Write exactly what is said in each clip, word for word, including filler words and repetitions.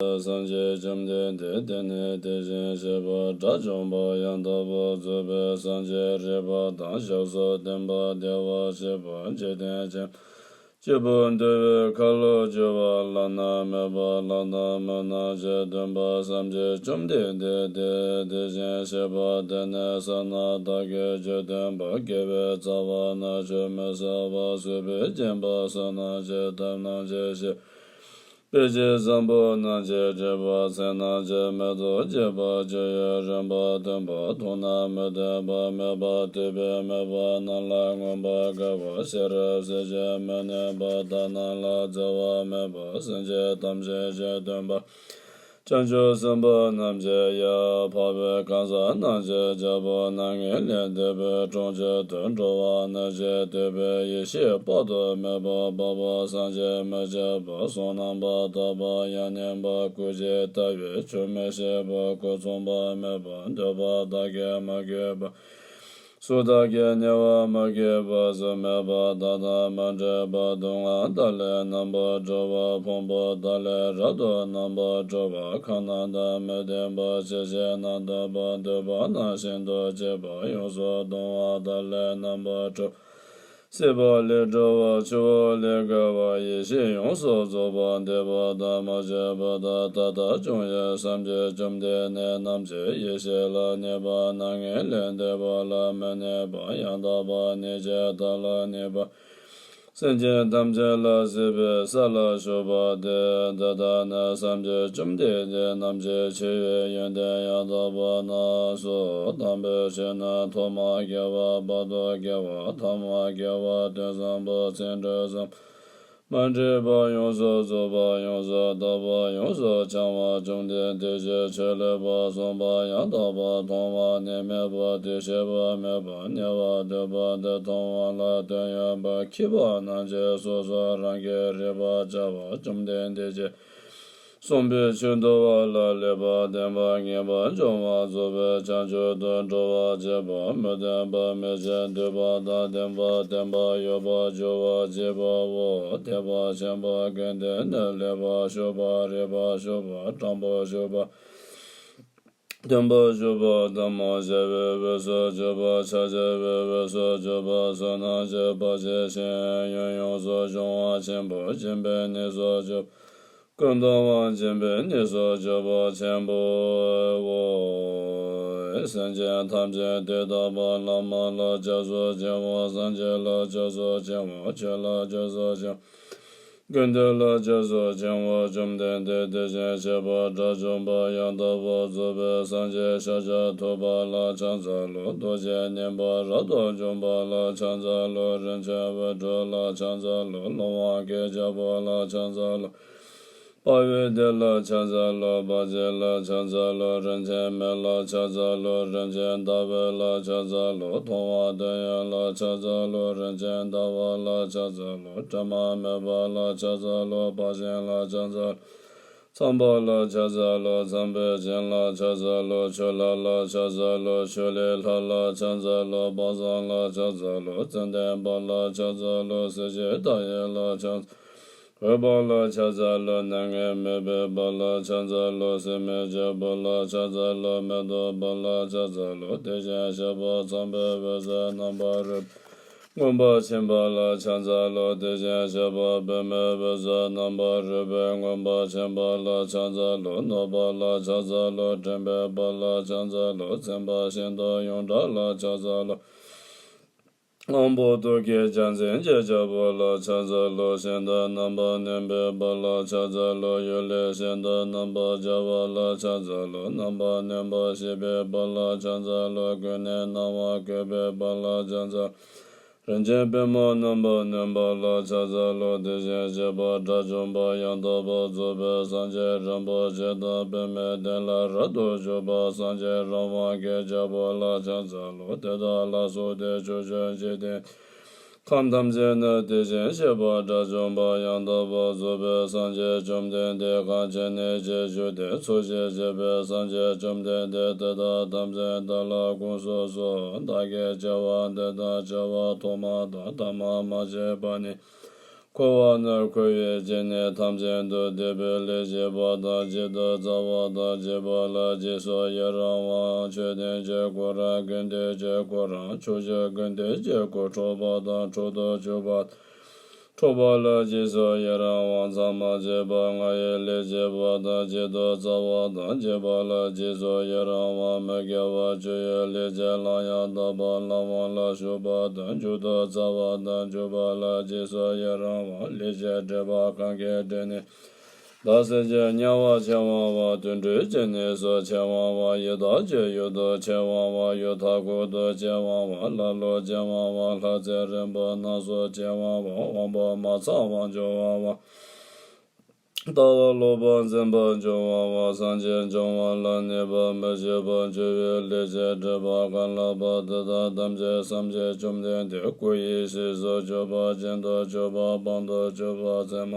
སངས་རྒྱས་བཅོམ་ལྡན་འདས་དེ་ནི་དེ་བཞིན་གཤེགས་པ་དགྲ་བཅོམ་པ་ཡང་དག་པར་རྫོགས་པའི་སངས་རྒྱས་རིག་པ་དང་ཞབས་སུ་ལྡན་པ་བདེ་བར་གཤེགས་པ་འཇིག་རྟེན་ཅན། སྐྱེས་བུ་འདུལ་བའི་ཁ་ལོ་སྒྱུར་བ་བླ་ན་མེད་པ་ལྷ་དང་མི་རྣམས་ཀྱི་སྟོན་པ་སངས་རྒྱས་བཅོམ་ལྡན་འདས་དེ་དེ་བཞིན་གཤེགས་པ་དེ་ནི་བསོད་ནམས་དག་གི་རྒྱུ་སྟོན་པ། དགེ་བའི་རྩ་བ་རྣམས་ཀྱིས་མི་ཟད་པ། གསོད་པའི་སྦྱིན་པ་བསོད་ནམས་ཀྱི་ཐབས་རྣམས་ཀྱིས་བསྐྱེད། དཔེ་བྱད་བཟང་པོ་རྣམས་ཀྱིས་སྤྲས་པ། ཚེ་རྣམས་ཀྱི་མེ་ཏོག་བརྗིད་པ། སྤྱོད་ཡུལ་རིམ་པ་སྟོན་པ། མཐོང་ན་མི་བདེན་པ་མེད་པ། ཐོས་པས་མོས་པ་རྣམས་ལ་མངོན་པར་དགའ་བ། ཤེས་རབ་ཟིལ་གྱིས་མི་ནོན་པ། བདག་རྣམས་ལ་འཛིན་པ་མེད་པ། སེམས་ཅན་ཐམས་ཅད་ཀྱི་སྟོན་པ། བྱང་ཆུབ་སེམས་དཔའ་རྣམས་ཀྱི་ཡབ། འཕགས་པའི་གང་ཟག་རྣམས་ཀྱི་རྒྱལ་པོ། རྣམ་ངེས་ལས་འདས་པའི་གྲོང་ཁྱེར་དུ། འགྲོ་བ་རྣམས་ཀྱི་དོན་དུ། ཡེ་ཤེས་དཔག་ཏུ་མེད་པ་སྤངས་པ། བསམ་གྱིས་མི་ཁྱབ་པ། གསུང་རྣམ་པར་དག་པ། ཡང་སྙན་པ། སྐུ་ཅན་ལྟ་བས་ཆོག་མི་ཤེས་པ། སྐུ་མཚུངས་པ་མེད་པ། འདོད་པ་དག་གིས་མ་གོས་པ། སྲོག་དག་གི་ཉེ་བར་མ་གོས་པ། གཟུགས་མེད་པ་དག་དང་མ་འདྲེས་པ། སྡུག་བསྔལ་དག་ལས་རྣམ་པར་གྲོལ་བ། ཕུང་པོ་དག་ལས་རབ་ཏུ་རྣམ་པར་གྲོལ་བ། ཁམས་རྣམས་དང་མི་ལྡན་པ། ཆོས་ཤེས་རྣམས་དག་པ། འདོད་པ་རྣམས་ཤིན་ཏུ་ཆད་པ། ཡོངས་སུ་གཏོང་བ་དག་ལས་རྣམ་པར་གྲོལ། སྲེད་པ་ལས་གྲོལ་བ། ཆུ་བོ་ལས་བརྒལ་བ། ཡེ་ཤེས་ཡོངས་སུ་རྫོགས་པ། འདོད་པ་དང་མ་ཆགས་པ་དང་མཐའ་དག་སྐྱོང་བའི་སངས་རྒྱས་བཅོམ་ལྡན་འདས་རྣམས་ཀྱི་ཡེ་ཤེས་ལ་གནས་པ། རྣམ་ངེས་ལས་འདས་པ་ལ་མི་གནས་པ། ཡང་དག་པར་གནས་ཀྱི་མཐའ་ལ་གནས་པ། སེམས་ཅན་ཐམས་ཅད་ལ་སྲིད་པའི་ས་ལ་བཞུགས་པ་སྟེ། འདི་དག་ནི་སངས་རྒྱས་བཅོམ་ལྡན་འདས་རྣམས་ཀྱི་ཆེ་བའི་ཡོན་ཏན་ཡང་དག་པ་རྣམས་སོ། དང་པོའི་ཆོས་ནི་ཐོག་མ་དགེ་བ། བར་དུ་དགེ་བ། ཐ་མ་དགེ་བ། དོན་བཟང་པོ། ཚིག་འབྲུ་བཟང་པོ། མ་འདྲེས་པ། ཡོངས་སུ་རྫོགས་པ། ཡོངས་སུ་དག་པ། ཡོངས་སུ་བྱང་བ། བཅོམ་ལྡན་འདས་ཀྱི་ཆོས་ལེགས་པར་གསུངས་པ་ཡང་དག་པར་མཐོང་བ། ནད་མེད་པ། དུས་ཤེས་པ་མེད་པ། ཉེ་བར་སྡོད་པ། འདི་མཐོང་བ་ལ་དོན་ཡོད་པར་མཁས་པ་རྣམས་ཀྱིས་སོ་སོ་རང་གིས་རིག་པར་བྱ་བ། བཅོམ་ལྡན་འདས་ཀྱིས་གསུངས་པའི་ཆོས་འདུལ་བ་ལ་ལེགས་པར་ལྡན་པ། ངེས་པར་འབྱུང་བ་རྫོགས་པའི་བྱང་ཆུབ་ཏུ་འགྲོ་བར་བྱེད་པ། མི་ལྡན་པ། མི་བྱེད། འདུས་པ་དང་ལྡན་པ། ལྡན་པ་ཡོད་པར་འགྱུར་བར་བྱེད་པའོ། ཐེག་པ་ཆེན་པོ་ཀུན་བཏུས་ནི། ལེགས་པར་ཞུགས་པ། རིག་པར་ཞུགས་པ། དྲང་པོར་ཞུགས་པ། མཐུན་པར་ཞུགས་པ། ཐལ་མོ་སྦྱར་བའི་འོས་སུ་གྱུར་པ། ཕྱག་བྱ་བའི་འོས་སུ་གྱུར་པ། བསོད་ནམས་ཀྱི་བག་ཆགས་ཤིང་ཡུན་ཡོངས་སུ་གཞོམ་པ་ཆེན་པོ། སྦྱིན་པའི་གནས་སུ་གྱུར་པ། ཀུན་དུ་བ་འབྱིན་པའི་གནས་སུ་གྱུར་པ་ཆེན་པོའོ། སེམས་ཅན་ཐམས་ཅད་དེ་དག་པ། བླ་མ་ལ་སྐྱབས་སུ་མཆིའོ། སངས་རྒྱས་ལ་སྐྱབས་སུ་མཆིའོ། ཆོས་ལ་སྐྱབས་སུ་མཆིའོ། ཀུན་འདུས་ལ་སྐྱབས་སུ་མཆིའོ། བཅོམ་ལྡན་འདས་དེ་བཞིན་གཤེགས་པ་དགྲ་བཅོམ་པ་ཡང་དག་པར་རྫོགས་པའི་སངས་རྒྱས་ཤཱཀྱ་ཐུབ་པ་ལ་ཕྱག་འཚལ་ལོ། རྡོ་རྗེ་སྙིང་པོ་རབ་ཏུ་འཇོམས་པ་ལ་ཕྱག་འཚལ་ལོ། རིན་ཆེན་འོད་འཕྲོ་ལ་ཕྱག་འཚལ་ལོ། ལྷ་དབང་གི་རྒྱལ་པོ་ལ་ཕྱག་འཚལ་ལོ། དཔའ་བོའི་སྡེ་ལ་ཕྱག་འཚལ་ལོ། དཔའ་བྱེད་ལ་ཕྱག་འཚལ་ལོ། རིན་ཆེན་མེ་ལ་ཕྱག་འཚལ་ལོ། རིན་ཆེན་ཟླ་བ་ལ་ཕྱག་འཚལ་ལོ། མཐོང་བ་དོན་ཡོད་ལ་ཕྱག་འཚལ་ལོ། རིན་ཆེན་ཟླ་བ་ལ་ཕྱག་འཚལ་ལོ། དྲི་མ་མེད་པ་ལ་ཕྱག་འཚལ་ལོ། དཔའ་ཞུམ་ལ་ཕྱག་འཚལ་ལོ། ཚངས་པ་ལ་ཕྱག་འཚལ་ལོ། ཚངས་པའི་བྱིན་ལ་ཕྱག་འཚལ་ལོ། ཆུ་ལྷ་ལ་ཕྱག་འཚལ་ལོ། ཆུ་ལྷའི་ལྷ་ལ་ཕྱག་འཚལ་ལོ། དཔལ་བཟང་ལ་ཕྱག་འཚལ་ལོ། ཙན་དན་དཔལ་ལ་ཕྱག་འཚལ་ལོ། གསལ་བྱེད་མཐའ་ཡས་ལ་ཕྱག་འཚལ་ལོ། འོད་དཔལ་ལ་ཕྱག་འཚལ་ལོ། རྣམ་ངེས་མེད་པའི་དཔལ་ལ་ཕྱག་འཚལ་ལོ། སྲེད་མེད་ཀྱི་བུ་ལ་ཕྱག་འཚལ་ལོ། མེ་ཏོག་དཔལ་ལ་ཕྱག་འཚལ་ལོ། དེ་བཞིན་གཤེགས་པ་ཚངས་པའི་འོད་ཟེར་རྣམ་པར་རོལ་པས་མངོན་པར་མཁྱེན་པ་ལ་ཕྱག་འཚལ་ལོ། དེ་བཞིན་གཤེགས་པ་པདྨའི་འོད་ཟེར་རྣམ་པར་རོལ་པས་མངོན་པར་མཁྱེན་པ་ལ་ཕྱག་འཚལ་ལོ། ནོར་དཔལ་ལ་ཕྱག་འཚལ་ལོ། འདྲེན་པའི་དཔལ་ལ་ཕྱག་འཚལ་ལོ། མཚན་དཔལ་ཤིན་ཏུ་ཡོངས་གྲགས་ལ་ཕྱག་འཚལ་ལོ། དབང་པོ་ཐུགས་ཀྱི་རྒྱལ་མཚན་གྱི་རྒྱལ་པོ་ལ་ཕྱག་འཚལ་ལོ། ཤིན་ཏུ་རྣམ་པར་གནོན་པའི་དཔལ་ལ་ཕྱག་འཚལ་ལོ། གཡུལ་ལས་ཤིན་ཏུ་རྣམ་པར་རྒྱལ་བ་ལ་ཕྱག་འཚལ་ལོ། རྣམ་པར་གནོན་པར་བྱེད་པའི་དཔལ་ལ་ཕྱག་འཚལ་ལོ། ཀུན་ནས་སྣང་བ་བཀོད་པའི་དཔལ་ལ་ཕྱག་འཚལ་ལོ། རིན་ཆེན་པདྨོ་རྣམ་པར་གནོན་པ་ལ་ཕྱག་འཚལ་ལོ། དེ་བཞིན་གཤེགས་པ་དགྲ་བཅོམ་པ་ཡང་དག་པར་རྫོགས་པའི་སངས་རྒྱས་རིན་པོ་ཆེ་དང་པདྨའི་གདན་ལ་རབ་ཏུ་བཞུགས་པ་སངས་རྒྱས་རང་དབང་གི་རྒྱལ་པོ་ལ་ཕྱག་འཚལ་ལོ། དེ་དག་ལ་སོགས་ཏེ་ཕྱོགས་བཅུའི་འཇིག་རྟེན་ཁམས་ཐམས་ཅད་ན་དེ་བཞིན་གཤེགས་པ་དགྲ་བཅོམ་པ་ཡང་དག་པར་རྫོགས་པའི་སངས་རྒྱས་བཅོམ་ལྡན་འདས་གང་ཇི་སྙེད་ཅིག་བཞུགས་ཏེ་འཚོ་ཞིང་གཞེས་པའི་སངས་རྒྱས་བཅོམ་ལྡན་འདས་དེ་དག་ཐམས་ཅད་བདག་ལ་དགོངས་སུ་གསོལ། བདག་གིས་བྱ་བ་འདི་དང་བྱ་བ་ཐོག་མ་དང་ཐ་མ་མ་མཆིས་པ་ནས་ འཁོར་བ་ནི་འཁོར་བའི་སྐྱེ་གནས་ཐམས་ཅད་དུ་བདེ་བའི་ལས་བྱེད་པ་དང་། བྱེད་དུ་སྩལ་བ་དང་། བྱེད་པ་ལ་རྗེས་སུ་ཡི་རང་བ། མཆོད་རྟེན་གྱི་སྐུ་རང་། དགེ་འདུན་གྱི་སྐུ་རང་། ཕྱོགས་བཅུའི་དགེ་འདུན་གྱི་སྐུ། འཕྲོག་པ་དང་འཕྲོག་ཏུ་བཅུག་པ། འཕྲོག་པ་ལ་རྗེས་སུ་ཡི་རང་བ། མཚམས་མ་བཅད་པར་ང་ཡི་ལས་བྱེད་པ་དང་། བྱེད་དུ་སྩལ་བ་དང་། བྱེད་པ་ལ་རྗེས་སུ་ཡི་རང་བ། མི་དགེ་བ་བཅུ་ཡི་ལས་ཀྱི་ལམ་ཡང་དག་པར་བླང་བ་ལ་ཞུགས་པ་དང་། འཇུག་ཏུ་སྩལ་བ་དང་། འཇུག་པ་ལ་རྗེས་སུ་ཡི་རང་བ། ལས་ཀྱི་སྒྲིབ་པ་གང་གིས་སྒྲིབ་ནས། བདག་སེམས་ཀྱི་དམྱལ་བར་ཆེར་མང་བ། དུད་འགྲོའི་སྐྱེ་གནས་སུ་ཆེར་མང་བ། ཡི་དྭགས་ཀྱི་ཡུལ་དུ་ཆེར་མང་བ། ཡུལ་མཐའ་འཁོབ་ཏུ་ཆེར་མང་བ། ཀླ་ཀློ་ཆེར་མང་བ། ལྷ་ཚེ་རིང་པོ་རྣམས་སུ་ཆེར་མང་བ། དབང་པོ་མ་ཚང་བར་འགྱུར་བ། ལྟ་བ་ལོག་པར་འཛིན་པར་འགྱུར་བ། སངས་རྒྱས་འབྱུང་བ་ལ་གནས་པ་མི་བྱེད་པར་འགྱུར་བའི་ལས་ཀྱི་སྒྲིབ་པ་གང་ལགས་པ་དེ་དག་ཐམས་ཅད་སངས་རྒྱས་བཅོམ་ལྡན་འདས་སྐུ་ཡི་ཞེས་སུ་གྱུར་པ། རྒྱན་དུ་གྱུར་པ། བང་དུ་གྱུར་པ། ཚད་མ་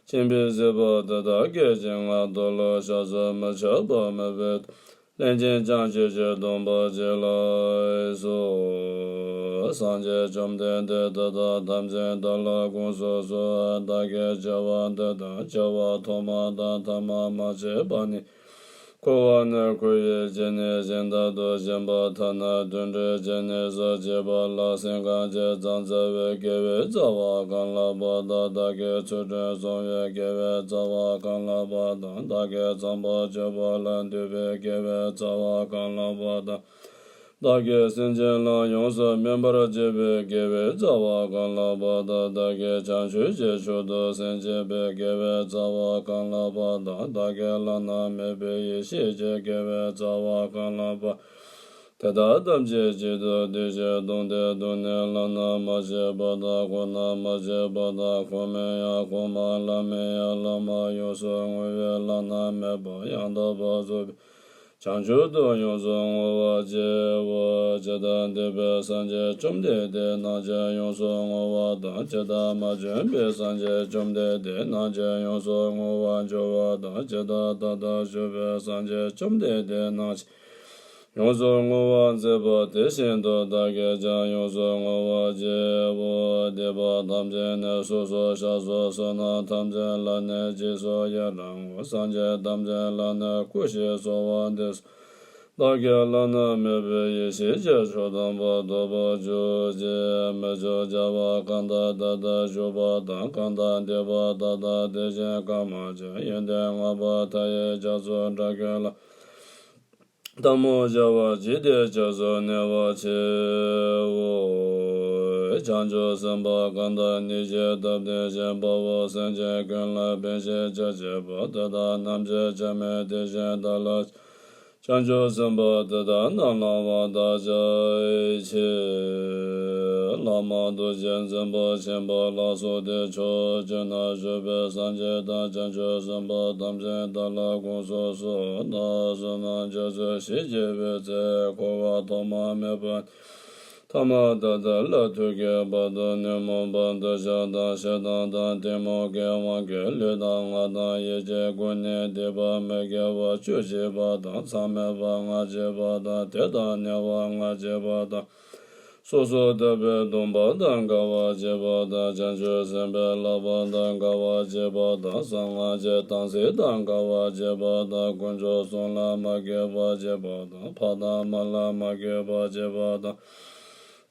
ཆེན་པོས་གཟིགས་པ་དེ་དག་གིས་ཀྱང་ང་མདོ་ལ་གཤེགས་སུ་མི་ཆགས་པ་མེད་པས། ལན་གཅིག་ཀྱང་ཆོས་ཀྱི་སྡོམ་པ་བྱས་ལགས་སོ། སངས་རྒྱས་བཅོམ་ལྡན་འདས་དེ་དག་ཐམས་ཅད་བདག་ལ་དགོངས་སུ་གསོལ། བདག་གིས་བྱ་བ་འདི་དང་བྱ་བ་ཐོག་མ་དང་ཐ་མ་མ་བྱས་པ་ནི། འཁོར་བ་ནི་འཁོར་བའི་སྐྱེ་གནས་གཞན་དག་ཏུ་ཞེན་པ་ཐ་ན་དུད་འགྲོའི་སྐྱེ་གནས་སུ་སྐྱེས་པ་ལ་སེམས་ཁམས་ཀྱི་ཙམ་འཚེ་བའི་དགེ་བའི་རྩ་བ་གང་ལགས་པ་དང་། བདག་གིས་ཚུལ་ཁྲིམས་བསྲུང་བའི་དགེ་བའི་རྩ་བ་གང་ལགས་པ་དང་། བདག་གིས་བྱམས་པ་སྤྱོད་པ་ལ་འདུད་པའི་དགེ་བའི་རྩ་བ་གང་ལགས་པ་དང་། བདག་གིས་སེམས་ཅན་ལ་ཡོངས་སུ་སྨིན་པར་བྱེད་པའི་དགེ་བའི་རྩ་བ་གང་ལགས་པ་དང་། བདག་གིས་བྱང་ཆུབ་ཀྱི་ཕྱོགས་སུ་སེམས་བསྐྱེད་པའི་དགེ་བའི་རྩ་བ་གང་ལགས་པ་དང་། བདག་གིས་བླ་ན་མེད་པའི་ཡེ་ཤེས་ཀྱི་དགེ་བའི་རྩ་བ་གང་ལགས་པ། དེ་དག་ཐམས་ཅད་གཅིག་ཏུ་བསྡུས་ཤིང་བསྡོམས་ཏེ་བསྡུ་ནས། བླ་ན་མ་མཆིས་པ་དང་། ཁོ་ན་མ་མཆིས་པ་དང་། ཁོ་མིན་ཡང་ཁོ་མ། བླ་མིན་ཡང་བླ་མ། ཡོངས་སུ་བསྔོ་བས་བླ་ན་མེད་པ་ཡང་དག་པར་རྫོགས་པའི་བྱང་ཆུབ་ཏུ་ཡོངས་སུ་བསྔོ་བར་བགྱིའོ། ཇི་ལྟར་འདས་པའི་སངས་རྒྱས་བཅོམ་ལྡན་འདས་རྣམས་ཀྱང་ཡོངས་སུ་བསྔོ་བ་དང་། ཇི་ལྟར་མ་བྱོན་པའི་སངས་རྒྱས་བཅོམ་ལྡན་འདས་རྣམས་ཀྱང་ཡོངས་སུ་བསྔོ་བར་འགྱུར་བ་དང་། ཇི་ལྟར་ད་ལྟར་བཞུགས་པའི་སངས་རྒྱས་བཅོམ་ལྡན་འདས་རྣམས་ཀྱང་ཡོངས་སུ་བསྔོ་བར་མཛད་པ་དེ་བཞིན་དུ་བདག་གིས་ཀྱང་ཡོངས་སུ་བསྔོ་བར་བགྱིའོ། འདས་པ་ཐམས་ཅད་ནི་སོ་སོར་བཤགས་སོ། བསོད་ནམས་ཐམས་ཅད་ལ་ནི་རྗེས་སུ་ཡི་རང་ངོ་། སངས་རྒྱས་ཐམས་ཅད་ལ་ནི་སྐུ་ཞབས་གསོལ་བ་འདེབས་སོ། བདག་གིས་བླ་ན་མེད་པའི་ཡེ་ཤེས་ཀྱི་མཆོག་དམ་པ་ཐོབ་པར་གྱུར་ཅིག་མི་མཆོག་བྱ་བ་གང་དག་ད་ལྟ་བཞུགས་པ་དང་། གང་དག་འདས་པ་ད་ལྟ་དེ་བཞིན་བསྐལ་མ་ཅན། ཡོན་ཏན་མངའ་བ་མཐའ་ཡས་རྒྱ་མཚོ་འདྲ་ཀུན་ལ། ཐལ་མོ་སྦྱར་བ་བགྱིས་ཏེ་སྐྱབས་སུ་ཉེ་བར་མཆིའོ། བྱང་ཆུབ་སེམས་དཔའ་གང་དག་ནི་ཞིག་བདག་བསྟེན་ཞིང་དཔའ་བོས་སེམས་ཅན་ཀུན་ལ་ཕན་ཞིང་བྱ་བྱེད་པ། དེ་དག་རྣམས་ཀྱི་སྐྱབས་མེད་དེ་བཞིན་བདག་ལ། བྱང་ཆུབ་སེམས་དཔའ་དེ་དག་རྣམས་བླང་བར་བདག་ཅག་མཆི། བླ་མ་རྡོ་རྗེ་འཛིན་པ་ཆེན་པོ་ལ་སོགས་ཏེ་ཕྱོགས་བཅུ་ན་བཞུགས་པའི་སངས་རྒྱས་དང་བྱང་ཆུབ་སེམས་དཔའ་ཐམས་ཅད་བདག་ལ་དགོངས་སུ་གསོལ། བདག་བསོད་ནམས་རྒྱ་མཚོ་ཞེས་བགྱི་བའི་ཚེ། འཁོར་བ་ཐོག་མ་མེད་པ་ནས་ཐ་མ་མཐའ་དག་ལ་ཐུག་གི་བར་དུ་ཉོན་མོངས་པ་འདོད་ཆགས་དང་ཞེ་སྡང་དང་གཏི་མུག་གི་དབང་གིས་ལུས་དང་ངག་དང་ཡིད་ཀྱི་སྒོ་ནས་སྡིག་པ་མི་དགེ་བ་བཅུ་བགྱིས་པ་དང་། མཚམས་མེད་པར་ལྔ་བགྱིས་པ་དང་། དེ་དག་ཉེ་བར་ལྔ་བགྱིས་པ་དང་། སོ་སོར་ཐར་པའི་སྡོམ་པ་དང་འགལ་བ་བགྱིས་པ་དང་། བྱང་ཆུབ་སེམས་དཔའི་བསླབ་པ་དང་འགལ་བ་བགྱིས་པ་དང་། གསང་སྔགས་ཀྱི་དམ་ཚིག་དང་འགལ་བ་བགྱིས་པ་དང་། དཀོན་མཆོག་གསུམ་ལ་མ་གུས་པ་བགྱིས་པ་དང་། ཕ་དང་མ་ལ་མ་གུས་པ་བགྱིས་པ་དང་།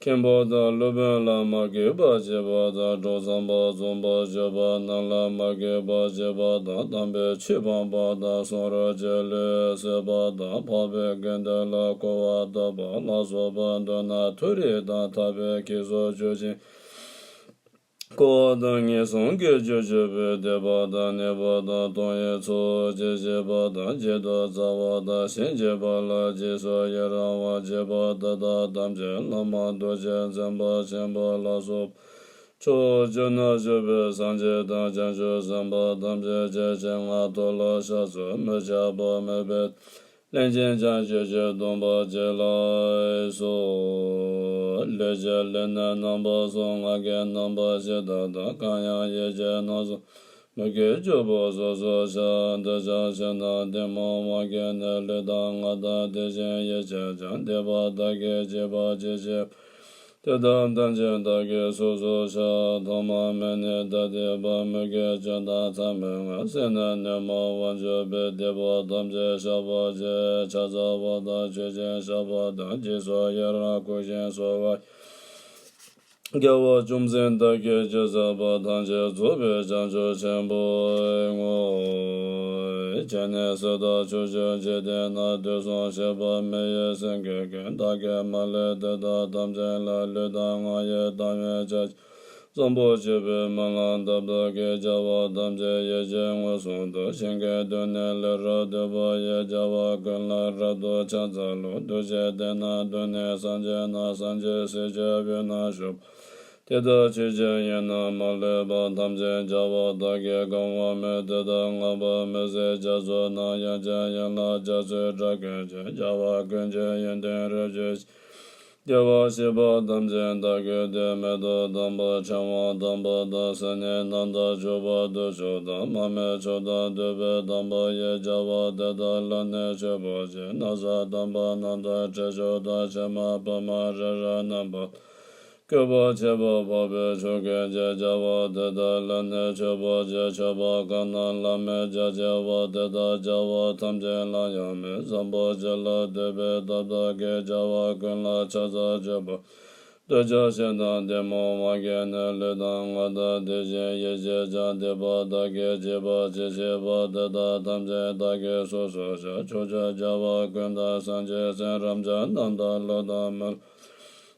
མཁན་པོ་དང་སློབ་དཔོན་ལ་མ་གུས་པ་བྱེད་པ་དང་། གྲོགས་ཚངས་པ་བཙུན་པ་སྤྱོད་པ་རྣམས་ལ་མ་གུས་པ་བྱེད་པ་དང་། དམ་པའི་ཆོས་སྤངས་པ་དང་། གསུང་རབ་ཀྱི་ལུང་བསྲེགས་པ་དང་། འཕགས་པའི་དགེ་འདུན་ལ་མཁོ་བ་བཏབ་པ་ལ་སོགས་པ་མདོར་ན་མཐོ་རིས་དང་ཐར་པའི་གེགས་སོགས་གཅོད་ཅིང་། འཁོར་བ་དང་ངན་སོང་གི་རྒྱུ་གཅོད་པའི་སྡིག་པ་དང་ནད་པ་དང་དོན་ཡོད་ཚོགས་ཀྱི་བྱེད་པ་དང་། བྱེད་དུ་སྩལ་བ་དང་། གཞན་གཅེས་པ་ལ་རྗེས་སུ་ཡི་རང་བར་བྱེད་པ་འདི་དག་ཐམས་ཅད་བླ་མ་རྡོ་རྗེ་འཛིན་པ་ཆེན་པོ་ལ་སོགས་པ་ཕྱོགས་བཅུ་ན་བཞུགས་པའི་སངས་རྒྱས་དང་བྱང་ཆུབ་སེམས་དཔའ་ཐམས་ཅད་ཀྱིས་ཀྱང་ང་མདོ་ལ་གཤེགས་སུ་མི་ཆགས་པ་མེད་པས། ལན་གཅིག་ཀྱང་ཆོས་ཀྱི་སྡོམ་པ་བགྱིས་ལགས་སོ། ལས་ཀྱི་ལས་ནི་རྣམ་པ་གསུམ། ངག་གི་རྣམ་པ་བཞི་དག་དང་། གང་ཡང་ཡིད་ཀྱི་རྣམ་གསུམ། མི་དགེ་བཅུ་པོ་སོ་སོར་བཤགས། འདི་ཕྱིར་ཞིག་ན་གཏི་མུག་དབང་གིས་ནི། ལུས་དང་ངག་དང་དེ་བཞིན་ཡིད་ཀྱིས་ཀྱང་། འདས་པ་བདག་གིས་བགྱིས་པ་ཅི་མཆིས་པ། དེ་དག་ཐམས་ཅད་བདག་གིས་སོ་སོར་བཤགས། ཐོག་མ་མེད་ནས་ད་ལྟའི་བར་མུ་གེའི་སྤྱོད་དང་མཚམས་མེད་ལྔ། སྲིད་ན་ནད་མུག་དབང་ཕྱུག་པའི། སྡིག་པ་ཐམས་ཅད་བཤགས་པར་བྱེད། ཕྱག་འཚལ་བ་དང་མཆོད་ཅིང་བཤགས་པ་དང་། རྗེས་སུ་ཡི་རང་བསྐུལ་ཞིང་གསོལ་བ། རྒྱལ་བ་ཅུང་ཟད་བདག་གིས་ཅི་བསགས་པ། ཐམས་ཅད་རྫོགས་པའི་བྱང་ཆུབ་ཆེན་པོར་བསྔོ། བྱས་ནས་གསེར་ལྟར་ཕྱོགས་བཅུའི་འཇིག་རྟེན་ན། དུས་གསུམ་གཤེགས་པ་མི་ཡི་སེང་གེ་ཀུན། བདག་གིས་མ་ལུས་དེ་དག་ཐམས་ཅད་ལ། ལུས་དང་ངག་ཡིད་དང་བས་བྱ་བྱེད། བཟང་པོ་སྤྱོད་པའི་སྨོན་ལམ་བཏབ། བདག་གིས་བྱ་བ་ཐམས་ཅད་ཡིད་ཀྱིས་མངོན་སུམ་དུ། བྱིན་གྱིས་བཏུལ་ནས་ལེགས་པར་བསྟོད་པ་ཡི། བྱ་བ་ཀུན་ལ་རབ་ཏུ་ཕྱག་འཚལ་ལོ། ཐུགས་རྗེས་དེ་ནས་བཏུལ་ནས་སངས་རྒྱས་ན། སངས་རྒྱས་སྲས་ཀྱི་དབུས་ན་བཞུགས། དེ་ལྟར་ཆོས་ཀྱི་དབྱིངས་རྣམས་མ་ལུས་པ། ཐམས་ཅད་བྱ་བ་བདག་གིས་གང་བར་མོས། དེ་དག་བསྔགས་པ་མི་ཟད་རྒྱ་མཚོ་རྣམས། དབྱངས་ཅན་དབྱངས་ལ་རྒྱ་མཚོའི་སྒྲ་ཀུན་གྱིས། བྱ་བ་ཀུན་གྱི་ཡོན་ཏན་རབ་ཏུ་ཞི། སྐྱེ་བ་བཞི་པ་ཐམས་ཅད་བདག་གིས་བཏུལ། མེ་ཏོག་དམ་པ་ཕྲེང་བ་དམ་པ་དང་། སེར་སྣའི་རྣམ་ཐར་མཆོག་དཔལ་དུ་ཕྱོགས་དང་། མར་མེ་མཆོག་དང་བསྡུས་པའི་དམ་པ་ཡི། བྱ་བ་དེ་དག་ལ་ནི་མཆོད་པར་བགྱི། ན་བཟའ་དམ་པ་རྣམ་དག་དྲི་མཆོག་དང་། ཕྱེ་མ་པདྨ་རི་རབ་རྣམ་པ། བཀོད་པ་ཆེ་བ་འཕགས་པའི་མཆོག་ཀུན་གྱི། བྱ་བ་དེ་དག་ལ་ནི་མཆོད་པར་བགྱི། མཆོད་པ་གང་རྣམས་བླ་མེད་རྒྱ་ཆེ་བ། དེ་དག་བྱ་བ་ཐམས་ཅད་ལ་ཡང་མོས། བཟང་པོ་ཅི་ལ་འདུད་པའི་སྟོབས། བདག་གིས་བྱ་བ་ཀུན་ལ་ཕྱག་འཚལ་མཆོད་པར། འདོད་ཆགས་ཞེ་སྡང་གཏི་མུག་དབང་གིས་ནི། ལུས་དང་ངག་དང་དེ་བཞིན་ཡིད་ཀྱིས་ཀྱང་། སྡིག་པ་བདག་གིས་བགྱིས་པ་ཅི་མཆིས་པ། དེ་དག་ཐམས་ཅད་བདག་གིས་སོ་སོར་བཤགས། ཕྱོགས་བཅུའི་རྒྱལ་བ་ཀུན་དང་། སངས་རྒྱས་སེམས་རབ་འབྱམས་རྣམས་དང་། ལྷ་དང་མི་ལ་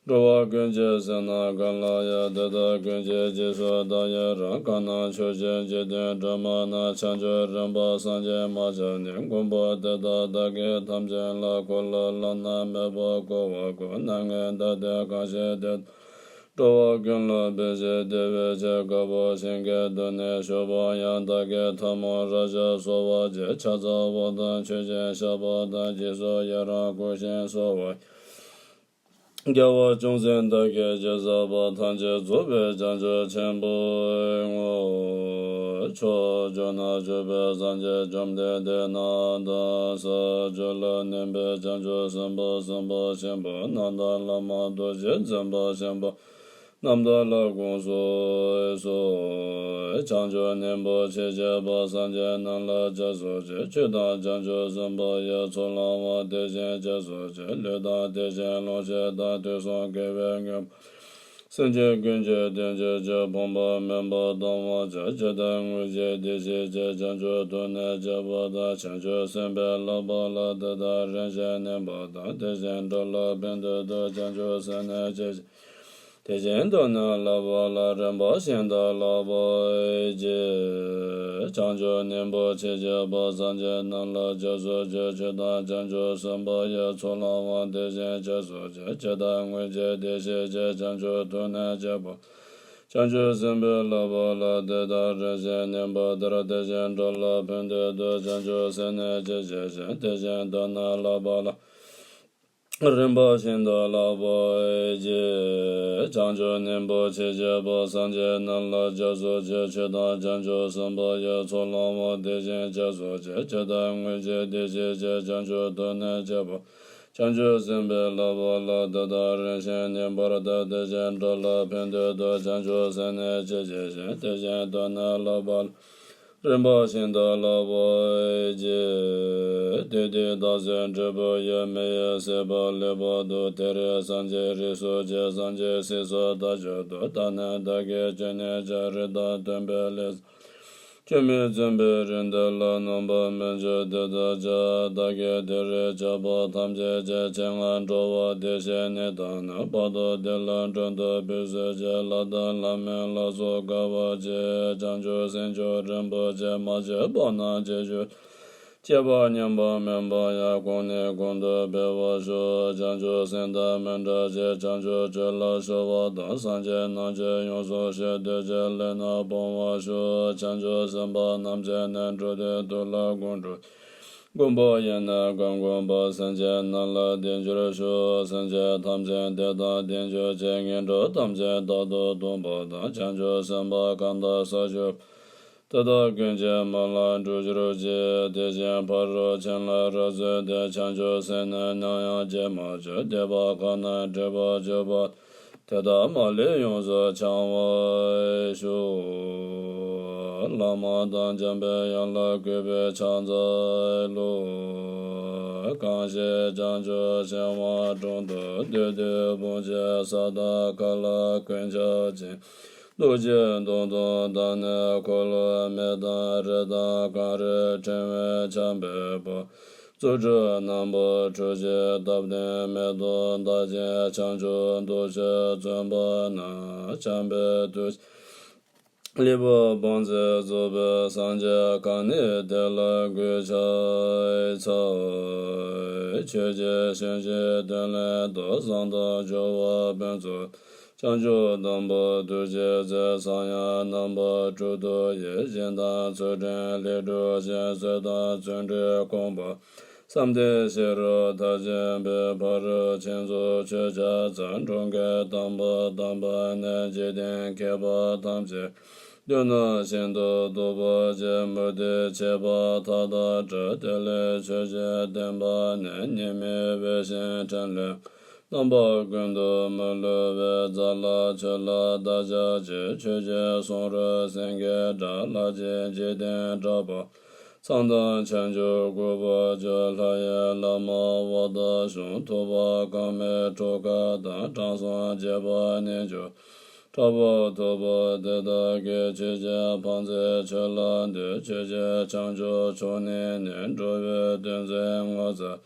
འགྲོ་བ་ཀུན་གྱི་སེམས་རྣམས་གང་ལ་ཡང་། དེ་དག་ཀུན་གྱི་རྗེས་སུ་བདག་ཡི་རང་། གང་རྣམས་ཕྱོགས་བཅུའི་འཇིག་རྟེན་སྒྲོན་མ་རྣམས། བྱང་ཆུབ་རིམ་པ་སངས་རྒྱས་མ་ཆགས་ནས། མགོན་པོ་དེ་དག་བདག་གིས་ཐམས་ཅད་ལ། འཁོར་ལོ་བླ་ན་མེད་པ་བསྐོར་བར་བསྐུལ། སྣང་ངེ་འདུ་ལྡན་གང་ཞིག་དེ་དག་འགྲོ་བ་ཀུན་ལ་ཕན་ཕྱིར་བདེ་བའི་ཕྱིར། དཀར་པོ་ཞིང་གི་དུར་ནས་ཞུགས་པ་ཡང་། བདག་གིས་ཐལ་མོ་སྦྲ་ཞབས་གསོལ་བར་བགྱི། ཕྱག་འཚལ་བ་དང་མཆོད་ཅིང་བཤགས་པ་དང་། རྗེས་སུ་ཡི་རང་བསྐུལ་ཞིང་གསོལ་བ། རྒྱལ་བ་ཅུང་ཟད་བདག་གིས་ཅི་བསགས་པ། ཐམས་ཅད་རྫོགས་པའི་བྱང་ཆུབ་ཆེན་པོར་བསྔོ། ཕྱོགས་བཅུ་ན་བཞུགས་པའི་སངས་རྒྱས་བཅོམ་ལྡན་འདས་རྣམས་དང་། ས་བཅུ་ལ་གནས་པའི་བྱང་ཆུབ་སེམས་དཔའ་སེམས་དཔའ་ཆེན་པོ་རྣམས་དང་། བླ་མ་རྡོ་རྗེ་འཛིན་པ་ཆེན་པོ་རྣམས་དང་ལྷ་དགོངས་སུ་གསོལ། བྱང་ཆུབ་ནུས་པ་ཆེ་བརྒྱད་པ། སངས་རྒྱས་རྣམས་ལ་སྐྱབས་སུ་མཆི། ཆོས་དང་བྱང་ཆུབ་སེམས་དཔའ་ཡི། ཚོགས་ལ་དབང་དེ་བཞིན་སྐྱབས་སུ་མཆི། ལུས་དང་དེ་བཞིན་ལོངས་སྤྱོད་དང་། དུས་གསུམ་དགེ་བའི་དངོས་པོ། སེམས་ཅན་ཀུན་གྱི་དོན་བྱེད་ཕྱིར། ཕོངས་པ་མེད་པར་གཏོང་བར་བྱ། ཇི་ལྟར་དངོས་གཞི་བདེ་གཤེགས་ཀྱིས། བྱང་ཆུབ་ཐོབ་ནས་སྤྱད་པ་དང་། བྱང་ཆུབ་སེམས་དཔའི་བསླབ་པ་ལ། དེ་དག་རིམ་བཞིན་གནས་པ་དང་། དེ་བཞིན་འགྲོ་ལ་ཕན་འདོད་དོ། བྱང་ཆུབ་སེམས་ནི་ཇི་ཞིག་དེ་བཞིན་དུ་ནི་བསླབ་པ་ལ། རིམ་པ་བཞིན་དུ་བསླབ་པར་བགྱི། བྱང་ཆུབ་ནུས་པ་ཆེ་བརྒྱད་པ། སངས་རྒྱས་རྣམས་ལ་སྐྱབས་སུ་མཆི། ཆོས་དང་བྱང་ཆུབ་སེམས་དཔའ་ཡི། ཚོགས་ལ་དབང་དེ་བཞིན་སྐྱབས་སུ་མཆི། ཇི་ལྟར་དངོས་གཞི་བདེ་གཤེགས་ཀྱིས། བྱང་ཆུབ་ཐོབ་ནས་སྤྱད་པ། བྱང་ཆུབ་སེམས་དཔའི་བསླབ་པ་ལ། དེ་དག་རིམ་བཞིན་གནས་པ་དང་། དེ་བཞིན་འགྲོ་ལ་ཕན་འདོད་དོ། བྱང་ཆུབ་སེམས་ནི་ཇི་སྐད་བཤད། དེ་བཞིན་དུ་ནི་བསླབ་པ་ལ། རིམ་པ་བཞིན་དུ་བསླབ་པར་བགྱི། བྱང་ཆུབ་ནུས་པ་ཆེ་བརྒྱད་པ། སངས་རྒྱས་རྣམས་ལ་སྐྱབས་སུ་མཆི། ཆོས་དང་བྱང་ཆུབ་སེམས་དཔའ་ཡི། ཚོགས་ལ་དབང་དེ་བཞིན་སྐྱབས་སུ་མཆི། ཇི་ལྟར་དངོས་གཞི་བདེ་གཤེགས་ཀྱིས། བྱང་ཆུབ་ཐོབ་ནས་སྤྱད་པ། བྱང་ཆུབ་སེམས་དཔའི་བསླབ་པ་ལ། དེ་དག་རིམ་བཞིན་གནས་པ་དང་། དེ་བཞིན་འགྲོ་ལ་ཕན་འདོད་དོ། བྱང་ཆུབ་སེམས་ནི་ཇི་སྐད་བཤད། དེ་བཞིན་དུ་ནི་བསླབ་པ་ལ། རིམ་པ་བཞིན་དུ་བསླབ་པར་བགྱི། དུས་དེའི་བདག་སྲས་འབྲས་བུ་ཡི། མི་ཡི་སྲིད་པ་ལེགས་པར་ཐོབ། དེ་རིང་སངས་རྒྱས་རིགས་སུ་སྐྱེས། སངས་རྒྱས་སྲས་སུ་བདག་གྱུར་ཏོ། ད་ནི་བདག་གིས་ཅི་ནས་ཀྱང་རིགས་དང་མཐུན་པའི་ལེགས་བྱ་བཅུ་མིན་བརྩོན་པས་རིགས་འདི་ལ། རྣམ་པར་སྨིན་བྱེད་དེ་དག་བྱ། བདག་གིས་དེ་རིང་བྱ་བ་ཐམས་ཅད་ཀྱང་། ཆེད་མངགས་འགྲོ་བ་བདེ་གཤེགས་ནི་དང་ནི། བར་དུ་དེ་ལ་མགྲོན་དུ་བོས་སུ་གྱུར། ལྷ་དང་ལྷ་མིན་ལ་སོགས་དགའ་བ་ཆེ། བྱང་ཆུབ་སེམས་མཆོག་རིན་པོ་ཆེ། མ་སྐྱེས་པ་རྣམས་སྐྱེ་གྱུར། སྐྱེས་པ་ཉམས་པ་མིན་པ་ཡང་། གོང་ནས་གོང་དུ་འཕེལ་བར་ཤོག། བྱང་ཆུབ་སེམས་དང་མི་འབྲལ་ཕྱིར། བྱང་ཆུབ་ཆོས་ལ་སྤྱོད་པ་དང་། སངས་རྒྱས་རྣམས་ཀྱིས་ཡོངས་སུ་ཞི། འདོད་ཆེན་ལས་རྣམས་སྤོང་བར་ཤོག། བྱང་ཆུབ་སེམས་དཔའ་རྣམས་ཀྱིས་ནི། འགྲོ་དོན་དུ་ལ་དགོངས་འགྲོ། མགོན་པོ་ཡི་ནི་གང་མགོན་པོ། སེམས་ཅན་རྣམས་ལ་བདེ་འགྱུར་ཤོག། སེམས་ཅན་ཐམས་ཅད་བདེ་དང་ལྡན་གྱུར་ཅིག། ངན་འགྲོ་ཐམས་ཅད་རྟག་ཏུ་སྟོངས་པ་དང་། བྱང་ཆུབ་སེམས་དཔའ་གང་དག་ས་བཅུ་དེ་དག་ཀུན་གྱི་སྨོན་ལམ་འགྲུབ་གྱུར་ཅིག། དེ་བཞིན་ཕ་རོལ་ཕྱིན་ལ་རབ་བརྩོན་ཏེ། བྱང་ཆུབ་སེམས་ནི་ནམ་ཡང་བརྗེད་མ་བྱེད། སྡིག་པ་གང་རྣམས་སྒྲིབ་པར་གྱུར་པ། དེ་དག་མ་ལུས་ཡོངས་སུ་འཆང་བར་ཤོག། བླ་མ་དང་འཇམ་པའི་དབྱངས་ལ་གུས་པས་ཕྱག་འཚལ་ལོ། གང་ཞིག་བྱང་ཆུབ་ཤིང་དབང་དྲུང་དུ། བདུད་འདུལ་དཔུང་གཅིག་ས་དང་མཁའ་ལ་ཀུན་ཁྱབ་ཅིང་། རྡོ་རྗེ་གདོང་དུ་བདག་ནི་འཁོར་ལོ་མེ་དང་རི་དང་གངས་རི་ཕྲེང་བས་ཁྱབ་པའི་བར། རྫུ་འཕྲུལ་རྣམ་པ་དྲུག་ཅུས་བཏབ་སྟེ། མེ་ཏོག་བདག་བཞིན་བྱང་ཆུབ་རྡོ་རྗེ་བརྩོན་པ་ན། འཇམ་དཔལ་རྡོ་རྗེ་ལེགས་པར་བང་མཛོད་རྫོགས་པའི་སངས་རྒྱས་གང་ནི་དེ་ལ་གུས་ཕྱག་འཚལ། ཆོས་ཀྱི་ཞིང་གཞི་དོན་ལས་ལྡོག། གསང་དང་སྦྱོར་བ་ཕུན་ཚོགས། བྱང་ཆུབ་སྡོམ་པ་ཐུགས་རྗེའི་ཚེ། ས་ཡང་རྣམ་པ་དྲུག་ཏུ་དབྱེ། ཞིང་དང་ཚུལ་ཁྲིམས་ལས་གྲུབ་ཅིང་། སྲོལ་དང་བརྩོན་འགྲུས་གོམས་པ། བསམ་གཏན་བཞི་རུ་མཐར་ཕྱིན་པའི་ཕ་རོལ་ཕྱིན་མཚུངས་ཆོས་ཀྱི་རྩ། འགྲོ་མགོན་དམ་པ་དམ་པ་ནི། འཇིག་རྟེན་མཁས་པ་ཐམས་ཅད་མདུན་ན་ཤིན་ཏུ་སྟོབས་པོ་ཆེ། མུ་སྟེགས་བྱེད་པ་མཐའ་དག་བྲལ། དེ་ལས་ཆོས་ཀྱི་བསྟན་པ་ནི། ཉི་མའི་འོད་བཞིན་འཕྲིན་ལས་རྣམ་པ་ཀུན་ཏུ་མ་ལུས་པའི། རྩ་ལ་ཆོས་ལ་བདག་ཕྱག་བྱེད། ཆོས་ཀྱི་གསུང་རབ་སེང་གེའི་སྒྲ། ལྷ་གཅིག་འཇིག་རྟེན་གྲགས་པ་ཚངས་དང་བྱང་ཆུབ་སྐུ་པོ་མཆོག། ལྷ་ཡི་བླ་མ་འོག་ཏུ་ཞོན། ཐུབ་པ་དཀར་མོའི་ཁྲོ་ཁ་དང་། དྲང་སྲོང་རྒྱས་པ་ཉིད་མཆོག། གྲགས་པ་ཐོབ་པ་དེ་དག་གིས། ཆོས་ཀྱི་ཕ་མཛད་ཆོས་ལ་འདུད། ཆོས་ཀྱི་བྱང་ཆུབ་མཆོག་ནི་ཉིད། འགྲོ་བའི་དོན་མཛད་ངོ་མཚར།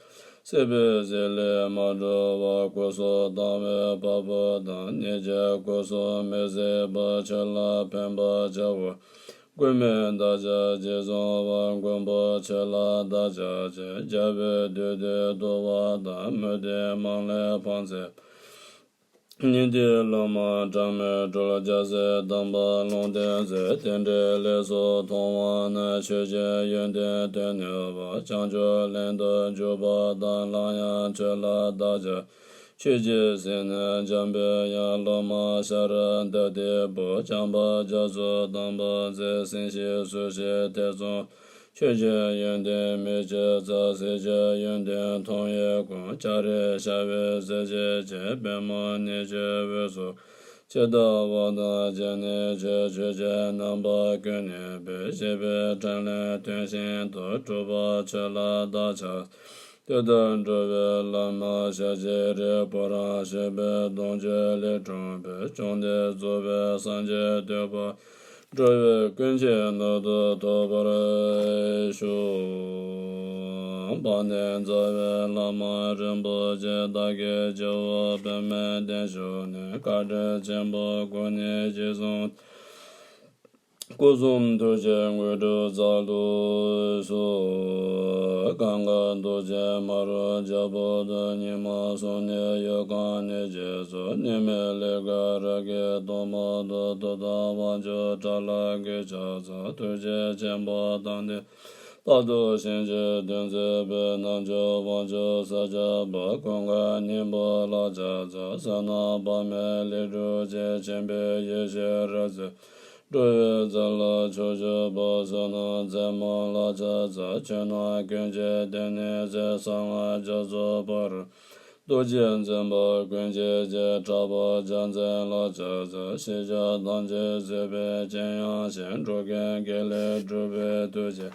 སྲིད་པའི་ཟིལ་ལས་མ་གྲོལ་བར། སྐུ་གསུམ་བལྟམས་པའི་བ་སྤུ་དང་། ཉིད་ཀྱི་སྐུ་གསུམ་མི་ཟད་པ། ཆོས་ལ་ཕན་པར་བྱ་བའི་ཀུན་སྨོན་བདག་ཅག་རྗེས་བཟུང་བར། མགོན་པོ་ཆོས་ལ་བདག་ཕྱག་བྱེད། རྒྱལ་བའི་བདུད་འདུལ་ཐུབ་པ་དང་། མུ་སྟེགས་དམངས་ལས་ཕམ་བྱེད་པ། ཉན་ཐོས་བླ་མ་དྲག་མོས་སྒྲོལ། རྒྱལ་སྲས་དམ་པ་ལུང་བསྟན་མཛད། དེ་འདྲའི་ལེགས་སོ་མཐོང་བ་ན། ཆོས་ཀྱི་ཡོན་ཏན་དོན་གཉེར་བ། བྱང་ཆུབ་ལམ་དུ་འཇུག་པ་དང་། སླར་ཡང་ཆོས་ལ་བདག་ཅག་ཆོས་ཀྱི་སྲིད་ནི་འཇམ་པའི་དབྱངས། སློབ་མ་ཤ་ར་དྭ་ཏིའི་བུ། བྱམས་པ་རྒྱ་མཚོ་དམ་པ་མཛད། སེམས་ཤེས་ཚུལ་ཤེས་ཐེ་ཚོམ། ཆོས་ཀྱི་ཡོན་ཏན་མི་ཕྱེད་རྩ། སྲིད་ཀྱི་ཡོན་ཏན་མཐོང་བའི་ཀུན། སྐྱ་རེངས་ཤར་བའི་གཟི་བརྗིད་ཅན། པདྨ་ཉི་ཟེར་འོད་སུ། ཇི་ལྟ་བ་དང་ཇི་སྙེད་ཆོས། ཆོས་ཀྱི་རྣམ་པ་ཀུན་བརྙེས་པའི། གཤེགས་པའི་འཕྲིན་ལས་དོན་བཞིན་དུ། གྲུབ་པ་ཆོས་ལ་བདག་ཕྱག་འཚལ། འདི་ལྟར་འགྲོ་བའི་བླ་མ་ཞལ་གཅིག་རེ། བུ་རམ་ཤེས་པའི་གདུང་རྒྱུད་ལས་འཁྲུངས་པའི། བཅོམ་ལྡན་རྫོགས་པའི་སངས་རྒྱས་བསྟོད་པ། འགྲོ་བའི་ཀུན་གྱི་ནང་དུ་ཐོབ་པར་ཤོག། དཔལ་ལྡན་རྩ་བའི་བླ་མ་རིན་པོ་ཆེ། བདག་གི་སྤྱི་བོར་པདྨའི་གདན་བཞུགས་ནས། བཀའ་དྲིན་ཆེན་པོ་སྐུ་གཉིས་གཅིག་མཚུངས། སྐུ་གསུམ་ཐུགས་རྗེའི་དངོས་གྲུབ་སྩལ་དུ་གསོལ། གང་གི་ཐུགས་རྗེ་མ་རུངས་ལྗགས་ཕུག་ཏུ། ཉི་མ་གསུམ་ནི་ཡོད་གང་ཉིད་ཀྱི་ཚུལ། ཉི་མའི་ལས་ཀྱི་རི་སྐེད་སྟོང་པ་དུ། ཐུབ་དང་དབང་ཕྱུག་དགྲ་ལྷ་གིས་ཕྱག་འཚལ། ཐུགས་རྗེ་ཆེན་པོ་དང་ལྡན། རྟག་ཏུ་ཞིང་གཅིག་དོན་མཛད་པའི། རྣལ་འབྱོར་དབང་ཕྱུག་ས་སྐྱ་པ། ཀུན་དགའ་སྙིང་པོ་ལ་ཕྱག་འཚལ། བསོད་ནམས་དཔག་མེད་ལས་གྲུབ་ཅིང་། མཁྱེན་པའི་ཡེ་ཤེས་རབ་མཛད། འགྲོ་བའི་རྩ་ལ་ཕྱོགས་བཅུ་པ། བསོད་ནམས་རྩེ་མོ་ལ་ཕྱག་འཚལ། ཆོས་རྣམས་ཀུན་གྱི་གཏིང་ནས་གསལ། གསང་སྔགས་རྒྱ་མཚོ་ཕ་རོལ། རྡོ་རྗེ་འཛིན་པ་ཀུན་གྱི་རྗེ། གྲགས་པ་རྒྱལ་མཚན་ལ་ཕྱག་འཚལ། ཤེས་བྱ་ཐམས་ཅད་གཟིགས་པའི་མཁྱེན་ཡངས་ཤིང་། འགྲོ་ཀུན་དགེ་ལེགས་སྒྲུབ་པའི་ཐུགས་རྗེ།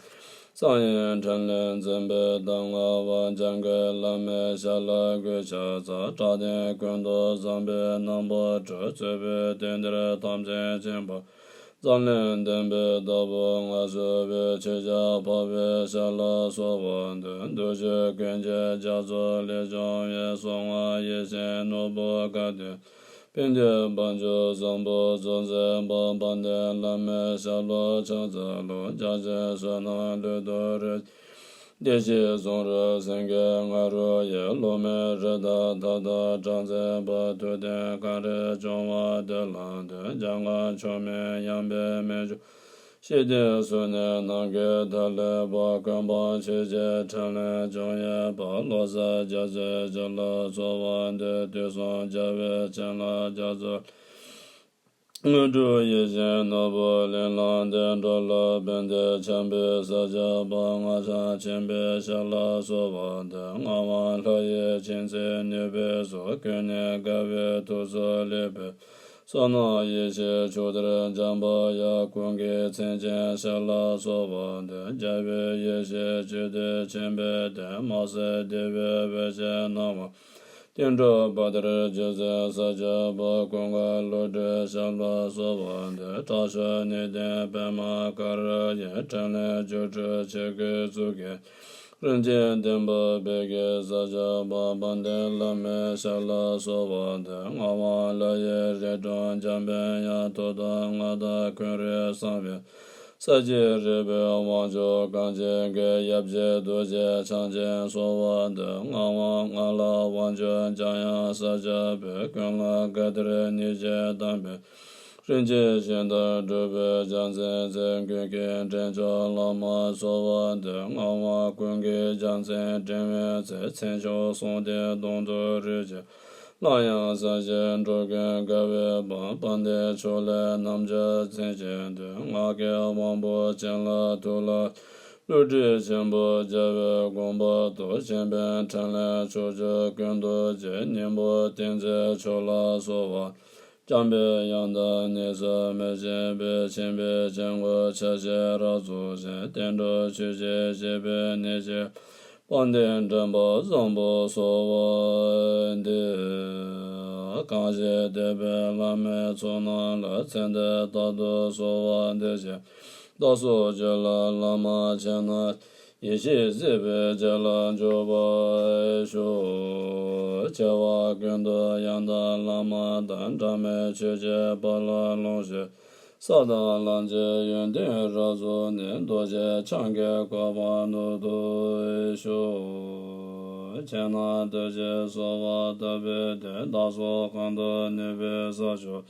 གསང་བའི་འཕྲིན་ལས་འཛིན་པའི་གདམས་ངག་པ། འཇམ་མགོན་བླ་མའི་ཞབས་ལ་གུས་ཕྱག་འཚལ། གྲགས་ལྡན་ཀུན་ཏུ་བཟང་པོའི་རྣམ་པར་གྲོལ། རྩོད་པའི་དོན་འདིར་ཐམས་ཅད་མཁྱེན་པ། རྩ་ལས་བདེན་པའི་བདག་པོ་ངོ་ཤེས་པའི། ཆོས་རྒྱལ་འཕགས་པའི་ཞབས་ལ་གསོལ་བ་འདེབས། འདུ་བྱེད་ཀུན་གྱི་རྒྱ་མཚོ་ལས་བྱུང་བའི། གསང་སྔགས་ཡེ་ཤེས་ནོར་བུ་ག་དེ། པཎ་ཌི་ཏ་དཔལ་འབྱོར་བཟང་པོ་གཙོ་མཛད་པ། དཔལ་ལྡན་བླ་མའི་ཞབས་ལ་ཕྱག་འཚལ་ལོ། རྒྱ་ཆེན་བསོད་ནམས་ལུས་དང་རིགས། བདེ་གཤེགས་གསུང་རབ་སེང་གེ་ང་རོ་ཡི། སློབ་མའི་རིགས་དང་མཐའ་དག་གྲངས་མཛད་པ། ཐུབ་བསྟན་གངས་རིའི་ལྗོན་དབང་དེ་ལ་འདུད། འཇམ་དབྱངས་མཆོག་མིན་ཡངས་པའི་མི་འབྱུང་། ཤེས་ལྡན་སོ་ནི་ནམ་མཁའི་མཐའ་ཀླས་པ། ཀུན་སྤངས་ཆོས་ཀྱི་ཕྲིན་ལས་སྦྱོང་བའི་བར། བློ་གསལ་རྒྱ་མཚོའི་རྒྱུད་ལ་འཚོ་བ་འདུལ། དུས་གསུམ་རྒྱལ་བའི་བྱིན་རླབས་རྒྱ་མཚོ། དངོས་གྲུབ་ཡིད་བཞིན་ནོར་བུ་ལེན་ལམ་འདི། འགྲོ་ལ་ཕན་བདེ་ཆེན་པོའི་ས་སྐྱ་པ། སྔགས་འཆང་ཆེན་པོའི་ཞབས་ལ་གསོལ་བ་འདེབས། ངག་དབང་ལྷ་ཡི་མཁྱེན་བརྩེ་ནུས་པའི་ཚོགས། ཀུན་ནས་དགའ་བའི་ཐུགས་སུ་ལེགས་པའི། བསོད་ནམས་ཡེ་ཤེས་མཆོག་ལྡན་འཇམ་པའི་དབྱངས། ཀུན་གྱི་མཚན་ཅན་ཞབས་ལ་གསོལ་བ་འདེབས། རྒྱལ་བའི་ཡེ་ཤེས་བཅུད་དེ་ཆེན་པོའི་གདན། མ་ཟད་དེ་བས་བར་ཆད་སྣང་བ། བསྟན་འགྲོ་བ་དར་རྒྱུ་མཚན་ས་སྐྱ་པ། ཀུན་དགའ་བློ་གྲོས་ཞབས་ལ་གསོལ་བ་འདེབས། དྲག་ཤུལ་ནུས་ལྡན་པདྨ་ཀ་ར་ཡི། འཕྲིན་ལས་སྒྱུ་འཕྲུལ་ཆེ་ཁུས་བཙུགས་ཀྱི། རིན་ཆེན་བསྟན་པ་འཕེལ་གྱི་ས་སྐྱ་པ། དཔལ་ལྡན་བླ་མའི་ཞབས་ལ་གསོལ་བ་འདེབས། ངག་དབང་ལྷ་ཡི་རིགས་དྲུག་འཇམ་དཔལ་དབྱངས། ཐུགས་དམ་མངའ་བདག་འཁོན་རིགས་གསང་བའི། ས་སྐྱའི་རིག་པའི་དབང་ཕྱུག་གངས་ཅན་གྱི། ཡབ་རྗེ་རྡོ་རྗེ་འཆང་ཆེན་གསོལ་བ་འདེབས། ངག་དབང་ངག་ལ་དབང་ཕྱུག་འཇམ་དབྱངས་ས་སྐྱ་པའི། ཀུན་ལ་དགའ་བདེར་ནུས་ཅན་དམ་པའི། རིན་ཆེན་ཞིང་དུ་སྒྲུབ་པའི་རྒྱལ་མཚན་ཚེ། ཀུན་མཁྱེན་འདྲེན་མཆོག་བླ་མ་གསོལ་བ་འདེབས། ངག་དབང་ཀུན་གྱི་རྒྱལ་མཚན་འདྲེན་པའི་ཚེ། མཚན་མཆོག་གསུང་རྟེན་གདུང་དུ་རོལ་ཅིང་། སླར་ཡང་སངས་རྒྱས་འགྲོ་ཀུན་དགའ་བའི་དཔལ། དཔལ་ལྡན་ཕྱོགས་ལས་རྣམ་རྒྱལ་མཚན་ཅན་འདུས། ངག་གི་དབང་པོ་ཅན་ལ་ཐུགས་ལ། བསླུ་བྲིད་ཆེན་པོ་རྒྱལ་བའི་དགོངས་པ་རྟོགས། ཆེན་པོའི་འཕྲིན་ལས་ཕྱོགས་བཅུ་ཀུན་ཏུ་རྒྱས། སྙིང་པོ་ཏིང་འཛིན་མཆོག་ལ་གསོལ་བ། འཇམ་པའི་དབྱངས་དང་གཉིས་སུ་མེད་བཞད་པའི། ཆེན་པོའི་སྤྱན་དགུ་ཆ་ཤས་རབ་རྫོགས་ཤིང་། བསྟན་འགྲོ་ཆོས་ཀྱི་སྤྱད་པའི་གནས་ཀྱི། དཔལ་ལྡན་འདྲེན་པ་བཟང་པོ་གསོལ་བ་འདེབས། གང་ཞིག་དད་པས་བླ་མའི་ཚོགས་རྣམས་ལ། ཚེ་འདི་རྟག་ཏུ་གསོལ་བ་འདེབས་ཤིང་། བདག་སོགས་རྒྱུད་ལ་བླ་མ་མཁྱེན་ན། ཡེ་ཤེས་སྲིད་པའི་རྒྱུད་ལ་འཇུག་པར་ཤོག། སྐྱེ་བ་ཀུན་ཏུ་ཡང་དག་བླ་མ་དང་། འབྲལ་མེད་ཆོས་ཀྱི་དཔལ་ལ་ལོངས་སྤྱོད། ས་དང་ལམ་གྱི་ཡོན་ཏན་རབ་རྫོགས་ནས། རྡོ་རྗེ་འཆང་གི་གོ་འཕང་ནུབ་ཏུ་ཤོག། ཁྱེད་རྣམས་ཐུགས་རྗེས་གསོལ་བ་བཏབ་པའི་དོན། བདག་སོགས་གང་དུ་ནུས་པའི་ས་ཕྱོགས།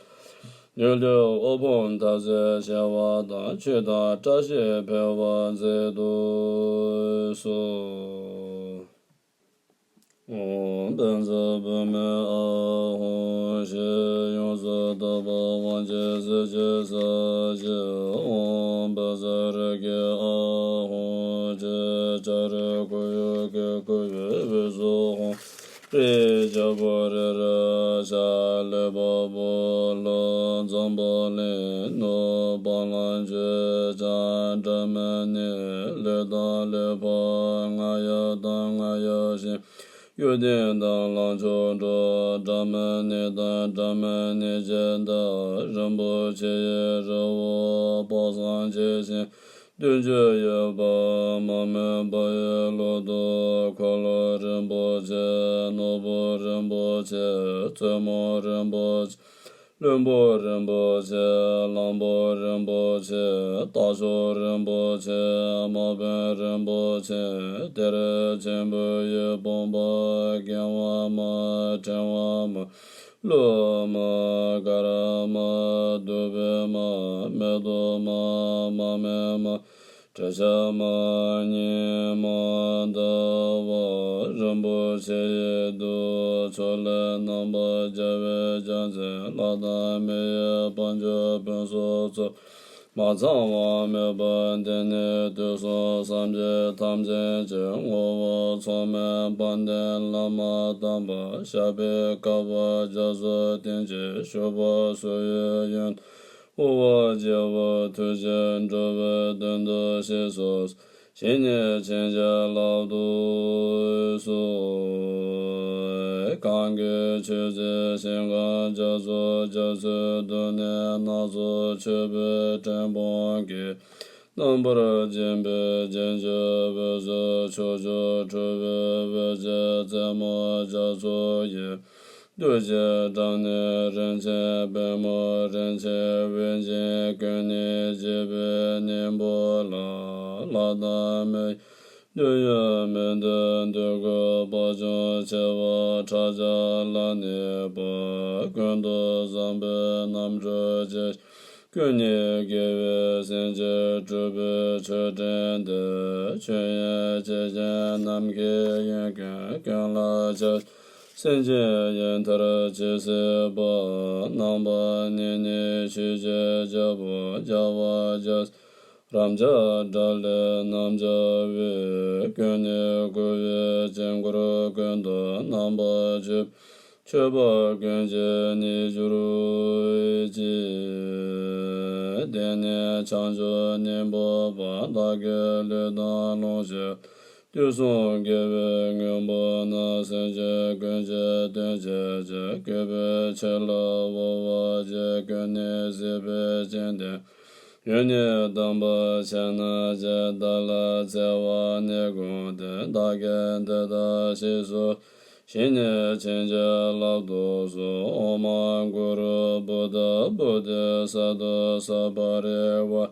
ཉུལ་དུ་དབུལ་ཕོངས་མཐར་སོན་བྱེ་བ་དང་། ཆོས་དང་བཀྲ་ཤིས་འཕེལ་བར་མཛད་དུ་གསོལ། ཨོཾ་བཛྲ་བྷཱུ་མི་ཨཱཿཧཱུྃ་ཞེས་ཡོངས་སུ་དག་པ་དབང་ཆེན་གཟི་བརྗིད་ས་གཞི། ཨོཾ་བཛྲ་རཀྵི་ཨཱཿཧཱུྃ་ཞེས་ལྕགས་རི་ཁོར་ཡུག་གིས་བསྐོར་བའི་དབུས་སུ་ཧཱུྃ་རིའི་རྒྱལ་པོ་རི་རབ་ཤར། ཀླད་པ་སྦོམ་ལྷོ་འཛམ་བུ་གླིང་ནུབ། བ་ལང་སྤྱོད་བྱང་སྒྲ་མི་སྙན། ལུས་དང་ལུས་འཕགས་རྔ་ཡབ་དང་རྔ་ཡབ་ཤིང་། གཡུལ་ལྡན་དང་ལང་ཕྱོགས་འགྲོ། སྒྲ་མི་སྙན་དང་སྒྲ་མི་སྙན་གྱི་བདག་རིན་པོ་ཆེ་ཡི་རི་བོ་དཔག་བསམ་གྱི་ཞིང་། བདུན་ཅུ་ཡོད་པ་མ་རྨོས་པ་ཡི་ལོ་ཏོག་འཁོར་ལོ་རིན་པོ་ཆེ། ནོར་བུ་རིན་པོ་ཆེ། བཙུན་མོ་རིན་པོ་ཆེ། བློན་པོ་རིན་པོ་ཆེ། གླང་པོ་རིན་པོ་ཆེ། རྟ་མཆོག་རིན་པོ་ཆེ། དམག་དཔོན་རིན་པོ་ཆེ། གཏེར་ཆེན་པོ་ཡི་བུམ་པ། རྒྱལ་བ་མ། ཕྲེང་བ་མ། ཀླུ་མ། གར་མ། གདུག་པའི་མ། མེ་ཏོག་མ། མར་མེ་མ། དྲི་ཆབ་མ། སྙེ་མ། ཟླ་བ། རིན་པོ་ཆེ་ཡི་གདུགས། ཕྱོགས་ལས་རྣམ་པར་རྒྱལ་བའི་རྒྱལ་མཚན། ལྷ་དང་མི་ཡི་དཔལ་འབྱོར་ཕུན་སུམ་ཚོགས། མ་ཚང་བ་མེད་པར་འདི་ནས་དུས་གསུམ་སངས་རྒྱས་ཐམས་ཅད་ཀྱི། ངོ་བོ་མཚུངས་མེད་དཔལ་ལྡན་བླ་མ་དམ་པ། བཤགས་པའི་བསྐལ་པ་རྒྱ་མཚོ་སྟེང་གི། བཞུགས་པ་སུ་ཡི་ཡོན། དབུ་བ་རྒྱལ་བ་ཐུགས་རྗེས་འགྲོ་བའི་དོན་དུ་གཤེགས་སོ། ཞི་གནས་བྱིན་གྱིས་བརླབ་ཏུ་གསོལ། གང་གི་མཆོད་རྫས་ཞིང་ཁམས་རྒྱ་མཚོ། རྒྱ་མཚོའི་གདོང་ནས་སྣ་ཚོགས་མཆོད་པའི་ཕྲེང་བུམ་གྱིས། རྣམ་པར་བརྒྱན་པའི་རྗེས་འཇུག་འོད་ཟེར་ཕྱོགས་བཅུར་འཕྲོ་བའི་འོད་ཀྱི་རྩེ་མོ་རྒྱ་མཚོ་ཡི། རྡོ་རྗེ་བྲག་ནས་རིན་ཆེན་པདྨོ། རིན་ཆེན་འོད་ཆེན་ཀུན་ནས་རྒྱས་པའི་སྙིང་པོ་ལ། ལྷ་དང་མི་ཡི་འདོད་ཡོན་མི་འདོད་འདོད་དགུའི་དཔལ་འབྱོར་ཆེ་བ་ཕྲག་བརྒྱ་ལ་ནི་བབ། ཀུན་ཏུ་བཟང་པོའི་རྣམ་གྲོལ་གྱི། ཀུན་ནས་དགེ་བའི་སེམས་ཀྱིས་སྤྲུལ་པའི་མཆོད་སྤྲིན་འདི། ཆོས་དབྱིངས་སྐྱེས་བཞིན་ནམ་མཁའི་དབྱིངས་ཀུན། ཀུན་ལ་ཁྱབ། སེམས་ཅན་ཡི་མཐར་ཅི་བྱེད་པ། ནམ་མཁའ་ནས་ནི་ཆོས་ཀྱི་རྒྱལ་པོ་རྒྱལ་བ་རྒྱལ། རབ་འབྱམས་དགྲ་ལྷའི་རྣམ་རྒྱལ་བས། ཀུན་ནས་བསྐོར་བའི་དཀྱིལ་འཁོར་ཀུན་ཏུ་རྣམ་པར་མཆོད། མཆོད་པ་ཀུན་གྱི་རྣལ་འབྱོར་གྱིས། དེང་ནས་བྱང་ཆུབ་ནི་འབོད་པ། བདག་གི་ལུས་དང་ལོངས་སྤྱོད། དུས་གསུམ་དགེ་བའི་དངོས་པོ་རྣམས། སེམས་ཅན་ཀུན་གྱི་དོན་བྱེད་ཅིང་། བསྐལ་པའི་ཆུ་ལ་འོ་བར་བྱེད། ཀུན་ནས་བསྲེགས་པའི་སྤྱན་ལྡན། ཡུལ་ནི་དམ་པ་ཕྱག་ན་རྒྱལ། བདག་ལ་འཚེ་བ་ནི་བསྒོམས་ཏེ། བདག་གིས་འདི་དག་ཞིག་གསོལ། ཞེས་ནི་བྱིན་གྱིས་བརླབ་ཏུ་གསོལ། ཨོཾ་གུ་རུ་བུདྡྷ་བོ་དྷི་སཏྭ་སརྦ་རི་ཝཱ་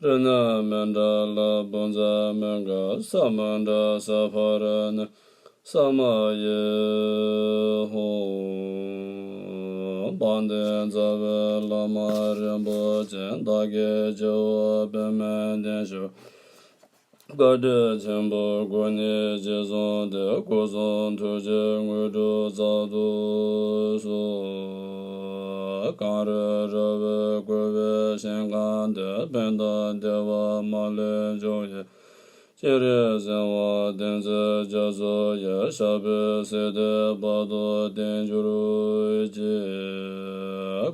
ར་ཎ་མཎྜ་ལ་བྷུ་ཛ་མུ་ཁ་ས་མུ་ཌ་ས་ཕ་ར་ཎ་ས་མ་ཡེ་ཧོ། དཔལ་ལྡན་རྩ་བའི་བླ་མ་རིན་པོ་ཆེ། བདག་གི་སྤྱི་བོར་པདྨས་གདན་ཞུ། བཀའ་དྲིན་ཆེན་པོའི་སྒོ་ནས་རྗེས་བཟུང་སྟེ། སྐུ་གསུང་ཐུགས་ཀྱི་དངོས་གྲུབ་སྩལ་དུ་གསོལ། གངས་རི་ར་བས་བསྐོར་བའི་ཞིང་ཁམས་འདིར། ཕན་དང་བདེ་བ་མ་ལུས་འབྱུང་བའི། སྤྱན་རས་གཟིགས་དབང་བསྟན་འཛིན་རྒྱ་མཚོ་ཡི། ཞབས་པད་སྲིད་མཐའི་བར་དུ་བརྟན་གྱུར་ཅིག།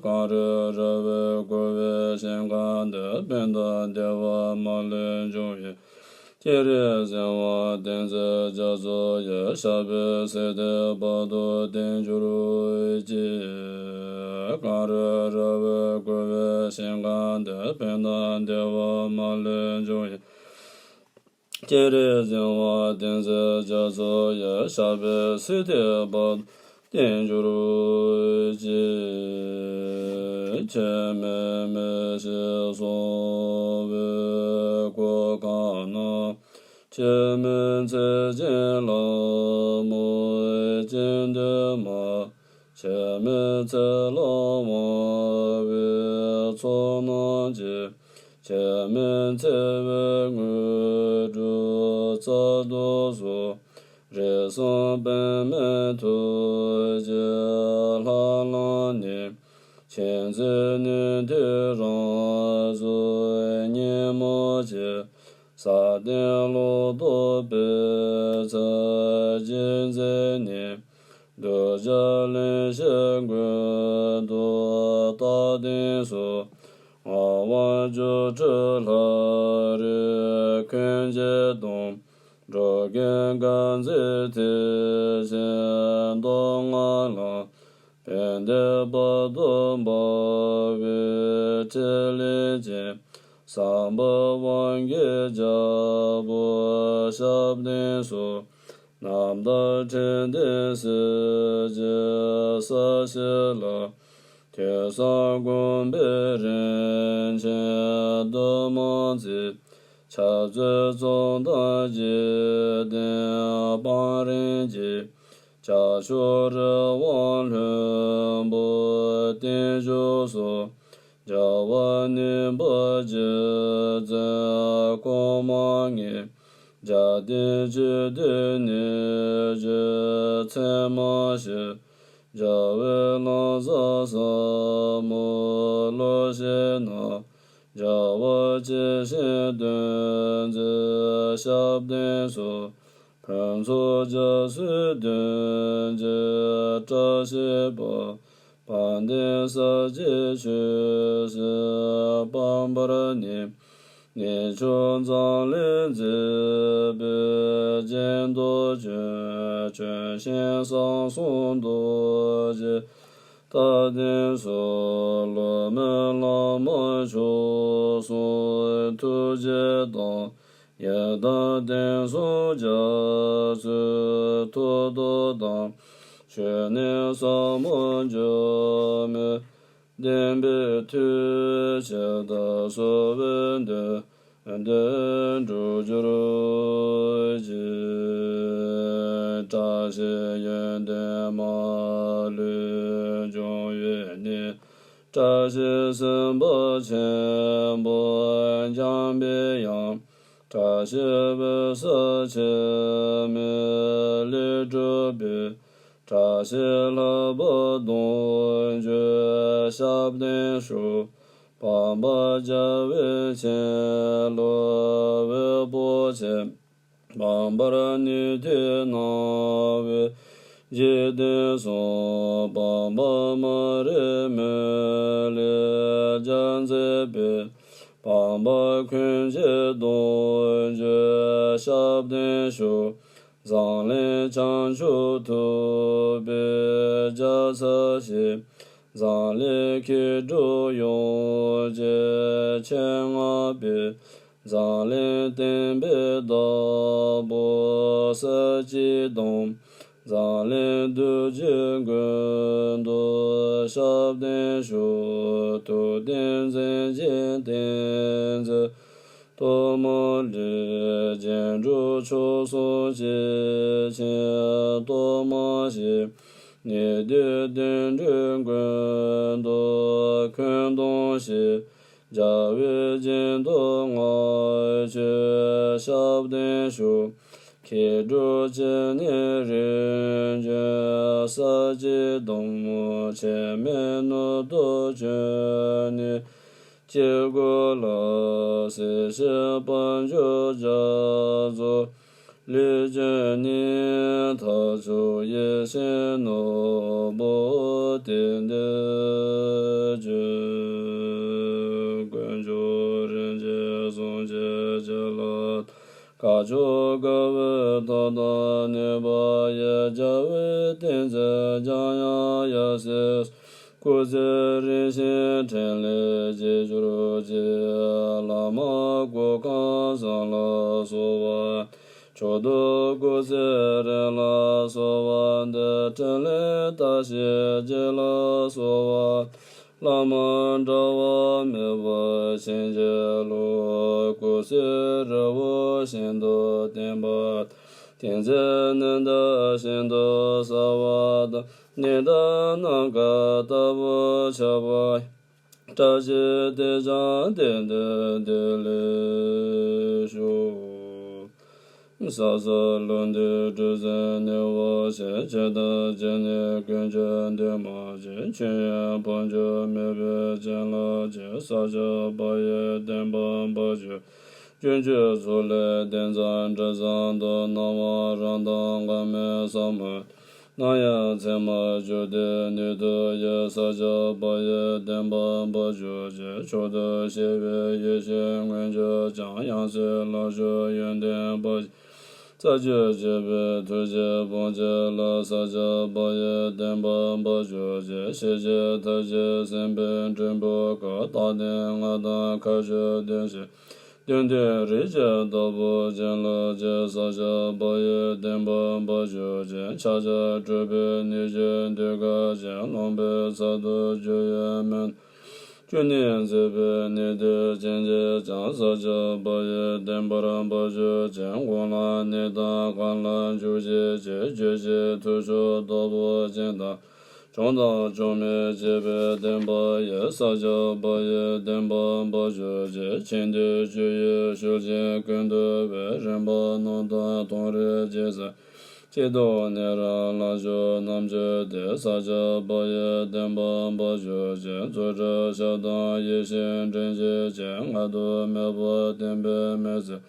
གངས་རི་ར་བས་བསྐོར་བའི་ཞིང་ཁམས་འདིར། ཕན་དང་བདེ་བ་མ་ལུས་འབྱུང་བའི། སྤྱན་རས་གཟིགས་དབང་བསྟན་འཛིན་རྒྱ་མཚོ་ཡི། ཞབས་པད་སྲིད་མཐའི་བར་དུ་བརྟན་གྱུར་ཅིག། གངས་རི་ར་བས་བསྐོར་བའི་ཞིང་ཁམས་འདིར། ཕན་དང་བདེ་བ་མ་ལུས་འབྱུང་བའི། སྤྱན་རས་གཟིགས་དབང་བསྟན་འཛིན་རྒྱ་མཚོ་ཡི། ཞབས་པད་སྲིད་མཐའི་བར་དུ་བརྟན་གྱུར་ཅིག། ཁྱེད་མིན་མི་ཞིག་གསོན་པོའི་གོ་ཁ་ན། ཁྱེད་མིན་ཚེ་ཅན་ལྷ་མོའི་སྤྱན་ལྡན་མ། ཁྱེད་མིན་ཚེ་ལྷ་དབང་བའི་ཚོགས་རྣམས་ཀྱིས། ཁྱེད་མིན་འཚེ་བའི་དངོས་གྲུབ་སྩལ་དུ་གསོལ། རིགས་གསུམ་པདྨའི་ཐུགས་ཀྱི་ལྷ་ལམ་ནས། མཁྱེན་བརྩེ་ནུས་མཐུ་རང་གཟུགས་ཉིན་མོ་ཆེ། ས་སྟེང་ལོ་ཏོག་སྤེལ་ཚར་རྗེས་འཛེགས་ནས། གདུལ་བྱ་ལེན་བྱེད་མགོན་དུ་རྟག་བརྟན་གསོལ། ངག་དབང་སྒྱུ་འཕྲུལ་ལྷ་རིས་ཁྱོན་བརྒྱད་དང་། འགྲོ་ཀུན་དཀར་མཛེས་ཐེག་ཆེན་མདོ་སྔགས་ལམ། ཕན་བདེའི་བར་དུ་འབར་བའི་ཕྲིན་ལས་ཅན། སམ་བྷ་ཝ་གི་རྒྱལ་པོ་ཞབས་བརྟན་གསོལ། རྣམ་དག་ཕྲིན་ལས་གཟི་བརྗིད་ས་གཞི་ལ། ཐོས་བསམ་སྒོམ་པའི་རིན་ཆེན་འདུན་མ་མཛེས། ཕྱག་མཛོད་གཙུག་དང་རྗེས་ལྡན་སྤང་རིམ་གྱི། ཕྱག་མཆོག་རི་དབང་ལྷུན་པོ་བརྟན་བཞུགས་སོ། རྒྱལ་བ་ནུས་པ་རྗེ་བཙུན་གོང་མ་ལྔའི། རྒྱལ་བསྟན་བཅུད་བསྡུས་རྣལ་འབྱོར་ཚད་མ་བཞི། རྒྱལ་བའི་ལམ་བཟང་ཟབ་མོ་བློ་ཤེས་རྣམས། རྒྱལ་བ་ཇི་བཞིན་དོན་མཛད་ཞབས་བརྟན་གསོལ། ཕུན་ཚོགས་རྒྱ་མཚོའི་གདུལ་བྱའི་བཀྲ་ཤིས་པ། དཔལ་ལྡན་ས་སྐྱའི་ཆོས་སྲིད་པད་འབར་ནས། གནས་མཆོག་འཛམ་གླིང་མཛེས་པའི་རྒྱན་དུ་བྱོན། ཁྱོད་བཞིན་གསང་གསུམ་རྡོ་རྗེ་རྟག་བརྟན་གསོལ། བླ་མའི་བླ་མ་མཆོག་གསུམ་ཐུགས་རྗེ་དང་། ཡི་དམ་དུས་གསུམ་རྒྱ་མཚོའི་ཐུགས་རྡོ་དང་། མཆོད་གནས་ཟབ་མོ་འགྱུར་མེད་བདེན་པའི་མཐུས། ཇི་ལྟར་གསོལ་བའི་འདོད་འདོད་འགྲུབ་གྱུར་ཅིག། བཀྲ་ཤིས་ཡོན་ཏན་མ་ལུས་འབྱུང་བའི་གནས། བཀྲ་ཤིས་སེམས་དཔའ་ཆེན་པོ་འཇམ་པའི་དབྱངས། བཀྲ་ཤིས་འོད་ཟེར་འཆི་མེད་ལས་གྲུབ་པའི། བཀྲ་ཤིས་ལྷ་བུ་གདུང་བརྒྱུད་ཞབས་བརྟན་ཤོག། འཕགས་པ་རྒྱལ་བའི་མཆོག་ལ་འོད་པོ་ཆེ། འཕགས་པར་ཉན་ཐོས་སྣང་བས་འཇིག་རྟེན་གསུམ། འཕགས་པ་མ་རིག་མི་ལས་རྒྱལ་མཛད་པའི། འཕགས་པ་ཀུན་གྱི་གདུང་བརྒྱུད་ཞབས་བརྟན་ཤོག། འཛམ་གླིང་བྱང་ཆུབ་ཐོབ་པའི་རྒྱལ་ཚབ་ཞིག། འཛམ་གླིང་མཁས་གྲུབ་ཡོངས་ཀྱི་ཆེད་མངགས་པའི། འཛམ་གླིང་བསྟན་པའི་བདག་པོ་ས་སྐྱའི་གདུང་། འཛམ་གླིང་གདུལ་བྱའི་མགོན་དུ་ཞབས་བརྟན་ཤོག། ཐུབ་བསྟན་མཛད་ཅིང་བསྟན་འཛིན་ཐོག་མ་ལས། རྒྱན་དྲུག་མཆོག་གསུམ་སྐྱེས་ཆེན་ཐོག་མ་ཞིག། ཉན་ཐོས་དོན་གྲུབ་མགོན་དུ་འཁོན་སྡོམ་ཞིག། རྒྱལ་བའི་སྦྱིན་བདག་སྔགས་ཆོས་ཞབས་བརྟན་ཤོག། མཁས་གྲུབ་སྤྱན་ནི་རིམ་བྱོན་ས་སྐྱའི་གདུང་། འཆི་མེད་ནུབ་ཏུ་བྱོན་ནས་སྐྱེ་དགུ་ལ། སྲིད་ཞིའི་དཔལ་འབྱོར་རྒྱ་མཚོ་ལས་བྱོན་ནས། མཐར་ཐུག་ཡིད་བཞིན་ནོར་བུ་དེ་འདིར་བྱོན། དཀོན་མཆོག་རིན་ཆེན་གསུམ་གྱི་རྒྱུད་ལ། དཀར་ཕྱོགས་དགའ་བའི་ཐོག་དང་ནུས་པ་ཡི། རྒྱལ་བའི་བསྟན་འཛིན་འཇམ་དབྱངས་ཡབ་སྲས། སྐུ་ཚེ་རིང་ཞིང་ཕྲིན་ལས་རྒྱས་གྱུར་ཅིག། བླ་མ་གུར་དཀར་བཟང་ལ་གསོལ་བ། མཆོག་ཏུ་སྐུ་ཚེ་རིང་ལ་གསོལ་བ་འདེབས། ཕྲིན་ལས་མཐར་ཕྱིན་རྒྱས་ལ་གསོལ་བ། བླ་མ་འབྲལ་བ་མེད་པར་བྱིན་གྱིས་རློབས། སྐུ་ཚེ་རིང་བོར་ཞིང་དུ་བརྟན་པ་དང་། དེང་ཚེ་ནི་ཟླ་ཤིན་ཏུ་གསལ་བ་དང་། ཉི་ཟླ་ནམ་མཁའ་ལྟ་བུར་ཁྱབ་པ། བཀྲ་ཤིས་དེས་ཀྱང་དེང་འདིར་བདེ་ལེགས་ཤོག། ས་གསུམ་ལུང་བསྟན་གྲུ་གཟིངས་ནས་དབང་བྱས། ཇི་ལྟར་ཇི་སྙེད་ཀུན་གྱི་འདུས་མ་བྱས། ཆོས་དབྱིངས་འཕོ་འགྱུར་མེད་པའི་བྱིན་རླབས་ཀྱིས། ས་སྐྱ་པ་ཡི་བསྟན་པ་འབར་གྱུར་ཅིག། སྤྱོད་འཇུག་ཚོགས་ལས་བསྟན་འཛིན་དྲི་བཟང་དུ། སྣང་བ་རང་དང་འགག་མེད་ཟབ་མོ། སྣང་ཡང་མཚན་མར་གྱུར་ཏེ་ནུས་མཐུ་ཡིས། ས་སྐྱ་པ་ཡི་བསྟན་པ་འབར་གྱུར་ཅིག། མཆོག་ཏུ་གཤེགས་པའི་ཡེ་ཤེས་མངོན་གྱུར་ཀྱང་། ཡང་སྲིད་ལྷ་བཅུའི་ཡོན་ཏན་འབར་ཞིང་། རྩ་བརྒྱུད་བཅས་པའི་ཐུགས་རྗེས་བོད་ཀྱི་ལྷ། ས་སྐྱ་པ་ཡི་བསྟན་པ་འབར་གྱུར་ཅིག། ཤེས་བྱའི་ཐབས་ཀྱིས་སེམས་དཔའི་སྒྲིན་པོ་བཀབ། རྟག་བརྟན་སྔགས་དང་མཁའ་སྤྱོད་ལྡན་ཞིང་། བདུད་འདུལ་རིག་བྱེད་ལྟ་བུར་བྱིན་རླབས་ཀྱིས། ས་སྐྱ་པ་ཡི་བསྟན་པ་འབར་གྱུར་ཅིག། ཕྱག་རྒྱ་གྲུབ་པའི་ནུས་ཀྱིས་འདོད་ཁམས་ཀྱི། ལོངས་པའི་ཚལ་དུ་རྒྱུ་ཡི་མུན་ཀུན་ནས་འཛིན་པའི་ནད་དེ་ཅན་གྱིས་ཀྱང་། ས་སྐྱ་པ་ཡི་བསྟན་པ་འབར་གྱུར་ཅིག། འགོག་ལམ་ནད་དང་ཁ་ལ་འཇུག་བྱེད་ཅིང་། རྒྱུད་ཀྱི་མཐུ་ཆུ་ལྟ་བུར་བྱིན་དང་། བྱུང་དང་བྱུང་མིན་གཅིག་པའི་བསྟན་པ་ཡིས། ས་སྐྱ་པ་ཡི་བསྟན་པ་འབར་གྱུར་ཅིག། ཆེན་འདི་བཅུ་ཡི་ཤུལ་ཆེན་ཀུན་བཏུལ་བའི། རིམ་པ་རྣམས་དང་མཐོང་རིག་ཇི་སྲིད་མཐོང་། སྐྱེ་གདུང་ནད་རབ་ལ་སྤྱོད་རྣམས་ཀྱི་སྟེང་། ས་སྐྱ་པ་ཡི་བསྟན་པ་འབར་གྱུར་ཅིག། རྫུ་འཕྲུལ་ཞབས་དང་ཡེ་ཤེས་མགྲིན་གྱི་སྤྱན། སྔ་དུས་མེད་པར་བསྟན་པའི་མེལ་ཟེར།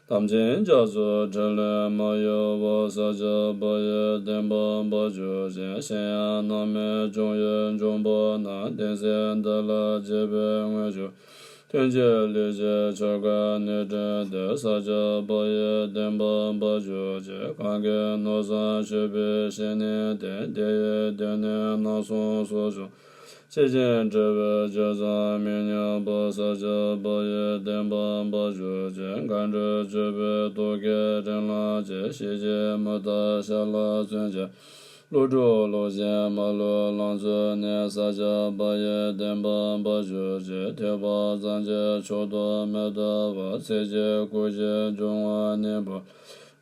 དམ་ཅན་རྒྱ་མཚོའི་ཕྲིན་ལས་མ་གཡོས་པར། ས་སྐྱ་པ་ཡི་བསྟན་པ་འབར་གྱུར་ཅིག། གཞན་ཡང་རྣམ་སྨིན་སྦྱོང་བའི་འབྱུང་པོ་རྣམས། བསྟན་སྲིད་འདི་ལ་རྗེ་བོས་དངོས་བྱོན། ཐུན་གྱི་ལས་ཀྱི་ཆོ་ག་ནུས་ལྡན་ཏེ། ས་སྐྱ་པ་ཡི་བསྟན་པ་འབར་གྱུར་ཅིག། གང་གིས་མནོ་བསམ་བཅོལ་བའི་ཤེས་ནི་དེ། དེ་ཡི་སྡེ་སྣོད་རྣམ་གསུམ་སོ་སོར། ཕྱི་བཞིན་དྲིལ་བུའི་བརྗོད་བཟང་མི་ཉམས་པར། ས་སྐྱ་པ་ཡི་བསྟན་པ་འབར་གྱུར་ཅིག། མཁའ་འགྲོས་སྤྱོད་པའི་ཏོག་གི་རིང་ལངས་ཀྱིས། ཤེལ་གྱི་མུ་ཏིག་ཞལ་ལ་བཙུགས་ཀྱང་། ཀླུ་སྒྲུབ་ལུགས་བཞིན་མ་ལུས་ལང་ཚོའི་གནས། ས་སྐྱ་པ་ཡི་བསྟན་པ་འབར་གྱུར་ཅིག། ཐོས་པ་ཙམ་གྱིས་མཆོག་ཏུ་མི་ལྟ་བར། ཚིག་གཅིག་སྐུ་བཞིའི་འབྱུང་བ་བརྙེས་པ།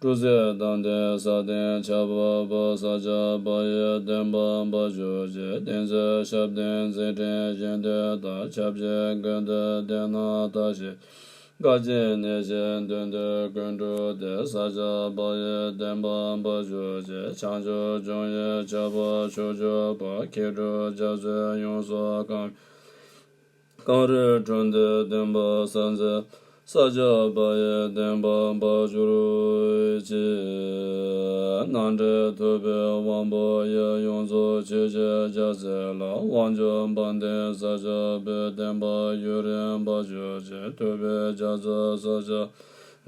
སྤྲུལ་སྲིད་དམ་ལྡན་ས་སྟེང་ཁྱབ་པ་པོ། ས་སྐྱ་པ་ཡི་བསྟན་པ་འབར་གྱུར་ཅིག། བསྟན་འཛིན་ཞབས་བརྟན་མཛད་འཕྲིན་བཞིན་དུ་དར། ཁྱབ་བྱེད་དགེ་འདུན་སྡེ་རྣམས་དར་ཞིང་ དགའ་བཞིན་གནས་ཤིང་དོན་དུ་ཀུན་འགྲོ་སྟེ། ས་སྐྱ་པ་ཡི་བསྟན་པ་འབར་གྱུར་ཅིག། བྱང་ཆུབ་འབྱུང་བའི་ཆོས་པ་མཆོག་གྱུར་པ། མཁས་གྲུབ་རྒྱ་མཚོས་ཡོངས་སུ་གང་། གངས་རིའི་ཁྲོད་འདིར་བསྟན་པ་གསལ་མཛད། ས་སྐྱ་པ་ཡི་བསྟན་པ་འབར་གྱུར་ཅིག། རྣམ་འདྲེན་ཐུབ་པའི་དབང་པོ་ཡིས། ཡོངས་རྫོགས་ཆོས་ཀྱི་རྒྱལ་སྲས་ལགས། དབང་ཕྱུག་དཔལ་ལྡན་ས་སྐྱ་པའི། བསྟན་པ་ཡུན་རིང་འབར་གྱུར་ཅིག། ཐུབ་པའི་རྒྱ་མཚོ་ས་སྐྱ།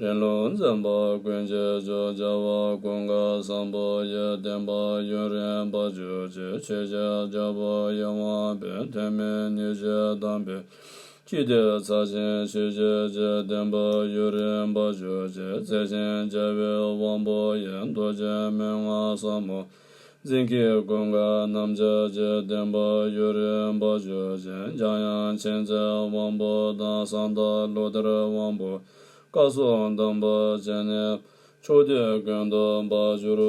རིང་ལུགས་འཛིན་པ་ཀུན་གྱི་མཆོག། རྒྱལ་བ་ཀུན་དགའ་བཟང་པོ་ཡི། བསྟན་པ་ཡུན་རིང་འབར་གྱུར་ཅིག། ཆོས་ཀྱི་རྒྱལ་པོ་ཡིད་འོང་པའི། ཐོན་མིའི་ཉིད་ཀྱིས་གདམས་པའི། ཆོས་སྡེ་ཚར་ཞིང་ཆོས་བྱེད་ཀྱི། བསྟན་པ་ཡུན་རིང་འབར་གྱུར་ཅིག། བརྩེ་ཞིང་བྱ་བའི་དབང་པོ་ཡིས། རྡོ་རྗེ་མན་ངག་ཟབ་མོ། འཛིན་སྐྱེས་ཀུན་དགའ་རྣམས་ཀྱི་རྗེ། བསྟན་པ་ཡུན་རིང་འབར་གྱུར་ཅིག། འཇམ་དབྱངས་མཁྱེན་བརྩེའི་དབང་པོ་དང་། གསང་བདག་ལོ་ལྟར་དབང་པོ། སྐལ་གསུམ་དམ་པ་སྤྱན་ནས། ཕྱོགས་དུས་ཀུན་ཏུ་འབར་གྱུར་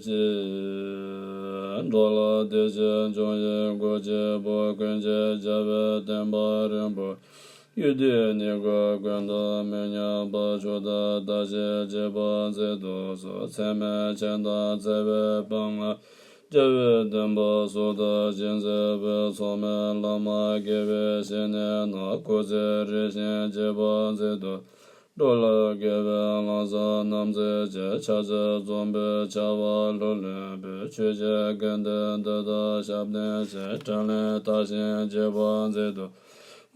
ཅིག། འགྲོ་ལ་བདེ་སྐྱིད་འབྱུང་བའི་སྒོ། སྐྱེས་བུ་ཀུན་གྱི་རྒྱལ་པོའི་བསྟན་པ་རིན་པོ། ཡུལ་དུས་ཉེར་དགུ་ཀུན་ཏུ་མི་ཉམས་པ། མཆོག་ཏུ་བདག་བཞེས་བགྱིས་པར་མཛད་དུ་གསོལ། ཚད་མེད་མཁྱེན་དང་བརྩེ་བའི་དཔལ་མངའ། རྒྱལ་བའི་བསྟན་པ་ཟུར་དུ་ཞིང་མཛད་པའི། མཚུངས་མེད་བླ་མ་དགེ་བའི་བཤེས་གཉེན་རྣམས། སྐུ་ཚེ་རིང་ཞིང་བགྱིས་པར་མཛད་དུ། འགྲོ་ལ་དགེ་བའི་ལམ་བཟང་རྣམས་མཛད་ཅིང་། ཕྱག་རྒྱ་རྫོགས་པའི་བྱ་བ་ལྷུར་ལེན་པའི། ཆོས་ཀྱི་དགེ་འདུན་འདི་དག་ཞབས་བརྟན་ཅིང་། དྲིན་ལན་དག་ཞིང་བགྱིས་པར་མཛད་དུ།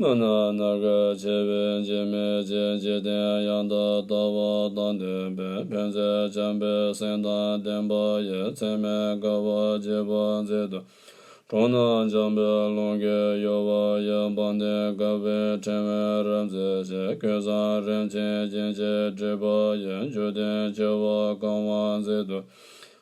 མི་ནག་ནགས་ཀྱི་ཆེ་བའི་འཇིགས་མེད་ཅིང་། འཇིག་རྟེན་ཡང་དག་ལྟ་བ་དང་ལྡན་པའི། ཕན་མཛད་བྱམས་པའི་སེམས་དང་ལྡན་པ་ཡི། ཚད་མེད་དགའ་བ་བགྱིས་པར་མཛད་དུ། གྲོགས་རྣམས་འཇམ་པའི་རླུང་གིས་གཡོ་བ་ཡི། དཔལ་ལྡན་དགའ་བའི་ཕྲེང་བའི་རབ་མཛེས་ཤིང་། ཀུན་བཟང་རིན་ཆེན་རྒྱན་གྱིས་བྲིས་པ་ཡི། འབྱུང་ལྡན་བྱེ་བ་གང་བར་མཛད་དུ།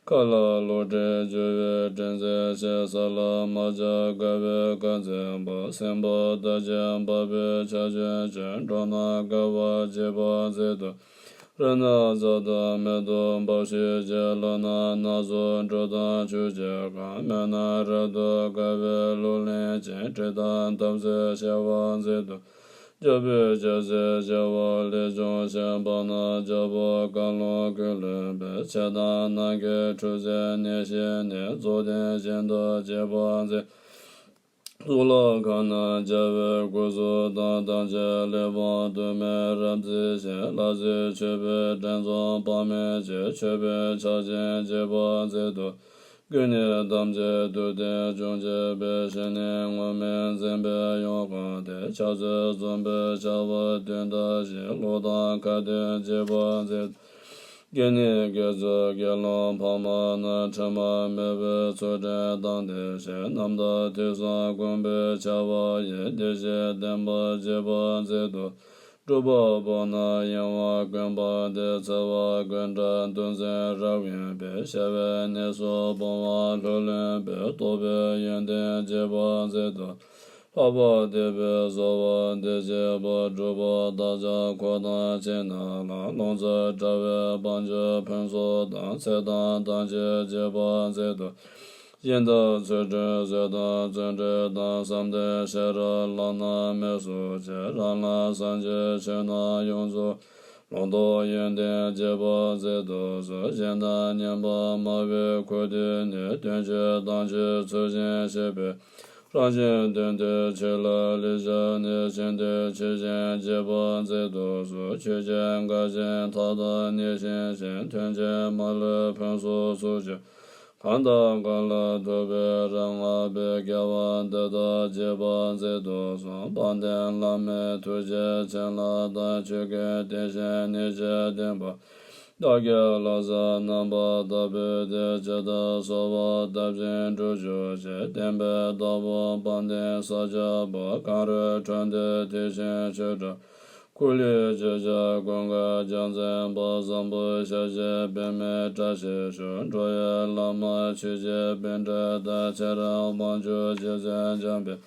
མཁའ་ལ་གློག་འཕྲེང་རྒྱུ་བའི་སྤྲིན་མཛེས་ཤིང་། ས་ལ་དམར་ལྕགས་དགའ་བའི་སྐར་འཛིན་པ། སྲིན་པོ་དར་གྱིས་འབབ་པའི་ཆར་ཆུན་ཅན། འགྲོ་རྣམས་དགའ་བ་བགྱིས་པར་མཛད་དུ། རི་ནགས་རྫ་དང་མེ་ཏོག་འབབ་ཤུལ་གྱི། ལུད་རྣམས་ནགས་ཚལ་འབྲུ་དང་ཆུ་སྐྱེས་ཁང་། མི་རྣམས་རབ་ཏུ་དགའ་བའི་གླུ་ལེན་ཅིང་། དྲི་དང་འདབ་རྫས་ཤར་བར་མཛད་དུ། རྒྱལ་པོའི་སྐྱ་རིས་བྱེ་བ་ལས་བྱུང་ཞིང་། འབབ་རྣམས་རྒྱལ་པོ་བཀའ་ལུང་ཀུན་ལེགས་པའི། ཚེ་དང་ནམ་མཁའི་འཁྲུག་རྩོད་ནད་གཞི་ནི། རྫོགས་ལྡན་ཞིང་དུ་བགྱིས་པར་མཛད། གཙུག་ལག་ཁང་རྣམས་རྒྱལ་བའི་སྐུ་གཟུགས་དང་། དམ་ཅན་གླེགས་བམ་དུ་མས་རབ་མཛེས་ཤིང་། ལྷ་རྫས་མཆོད་པའི་སྤྲིན་ཚོགས་དཔག་མེད་ཀྱིས། མཆོད་པའི་ཕྱག་རྒྱས་བགྱིས་པར་མཛད་དུ། དགེ་བསྙེན་ཐམས་ཅད་ཐུབ་བསྟན་སྐྱོང་བྱེད་པའི། ཞི་གནས་ངུར་སྨྲིག་འཛིན་པའི་ཡུམ་ཁོང་སྟེ། ཕྱག་རྫས་རྫོགས་པའི་བྱ་བ་དོན་དག་བཞིན། གློག་དང་ཁ་དན་བགྱིས་པར་མཛད། དགེ་བསྙེན་དགེ་ཚུལ་དགེ་སློང་འཕགས་མ་རྣམས། དྲི་མ་མེད་པའི་ཚུལ་ཁྲིམས་དང་ལྡན་ཞིང་། རྣམ་དག་ཐོས་བསམ་སྒོམ་པའི་བྱ་བ་ཡིས། བདེ་གཤེགས་བསྟན་པ་རྒྱས་པར་མཛད་དུ། སྒྲུབ་པ་པོ་རྣམས་ཡིད་འོང་དགོན་པ་འདིར། འཚལ་བ་དགོད་བྲལ་འདུ་འཛིན་རབ་གཡེངས་པའི། ཞི་བའི་གནས་སུ་སྤོང་བ་ལྷུར་ལེན་པའི། རྟོགས་པའི་ཡོན་ཏན་རྒྱས་པར་མཛད་དུ། ལྷག་པར་དད་པས་གསོལ་བ་འདི་བགྱིས་པ། སྒྲུབ་པ་བདག་ཅག་འཁོར་དང་བཅས་རྣམས་ལ། ལོངས་སྤྱོད་དྲ་བའི་དཔལ་འབྱོར་ཕུན་ཚོགས་དང་། ཚེ་དང་ལྡན་ཕྱིར་རྒྱས་པར་མཛད་དུ། སྦྱིན་བདག་ཚུལ་ཁྲིམས་ཟས་དང་བརྩོན་འགྲུས་དང་། བསམ་དོན་ཤེས་རབ་ལམ་རྣམས་མི་གསོད་ཅིང་། རང་ལ་སངས་རྒྱས་ཆོས་རྣམས་ཡོངས་རྫོགས། ལོངས་སྤྱོད་ཡོན་ཏན་རྒྱས་པར་མཛད་དུ་གསོལ། གཞན་དག་བསྙེན་པར་སྨྲ་བའི་ཁུར་དེ་ནི། དོན་ཆོས་དམ་ཆོས་ཚུལ་བཞིན་བྱེད་པའི། རང་གཞན་དོན་མཐུན་ཆོས་ལ་ལེགས་སྦྱར་ནས། ཆོས་འདི་ཆོས་བཞིན་རྒྱས་པར་མཛད་དུ་གསོལ། ཆོས་ཀྱི་མགུར་ཆེན་མཐའ་དག་ནས་བཞེངས་ཤིང་། ཐོན་སྐྱེད་མ་ལུས་ཕུན་སུམ་ཚོགས་ཀྱི། གང་དང་གང་ལ་ཐུབ་པའི་རབ་བསྔགས་པའི། དགེ་བ་འདི་དག་རྒྱས་པར་མཛད་དུ་གསོལ། དཔལ་ལྡན་བླ་མའི་ཐུགས་རྗེ་བྱིན་རླབས་དང་། ཆོས་ཀུན་བརྟན་ཞིང་ནུས་ཀྱིས་ལྡན་པ། བདག་གི་ལྷག་བསམ་རྣམ་པར་དག་པོས་ཏེ། ཇི་ལྟར་གསོལ་བ་བཏབ་ཅིང་འགྲུབ་གྱུར་ཅིག། བསྟན་པའི་བདག་པོ་དཔལ་ལྡན་ས་སྐྱ་པ། གངས་རིའི་ཁྲོད་འདིར་ཐོས་ཤིང་ཆོས་གྲགས། འཁོར་ལོས་སྒྱུར་བྱེད་ཀུན་དགའ་རྒྱལ་མཚན་པ། བཟང་པོའི་ཞལ་བཞེས་པདྨའི་བཀྲ་ཤིས་ཤོག། འགྲོ་བའི་བླ་མ་ཆོས་ཀྱི་པཎྜི་ཏ། ཚེ་རིང་དབང་ཕྱུག་རྗེ་བཙུན་འཇམ་དཔལ།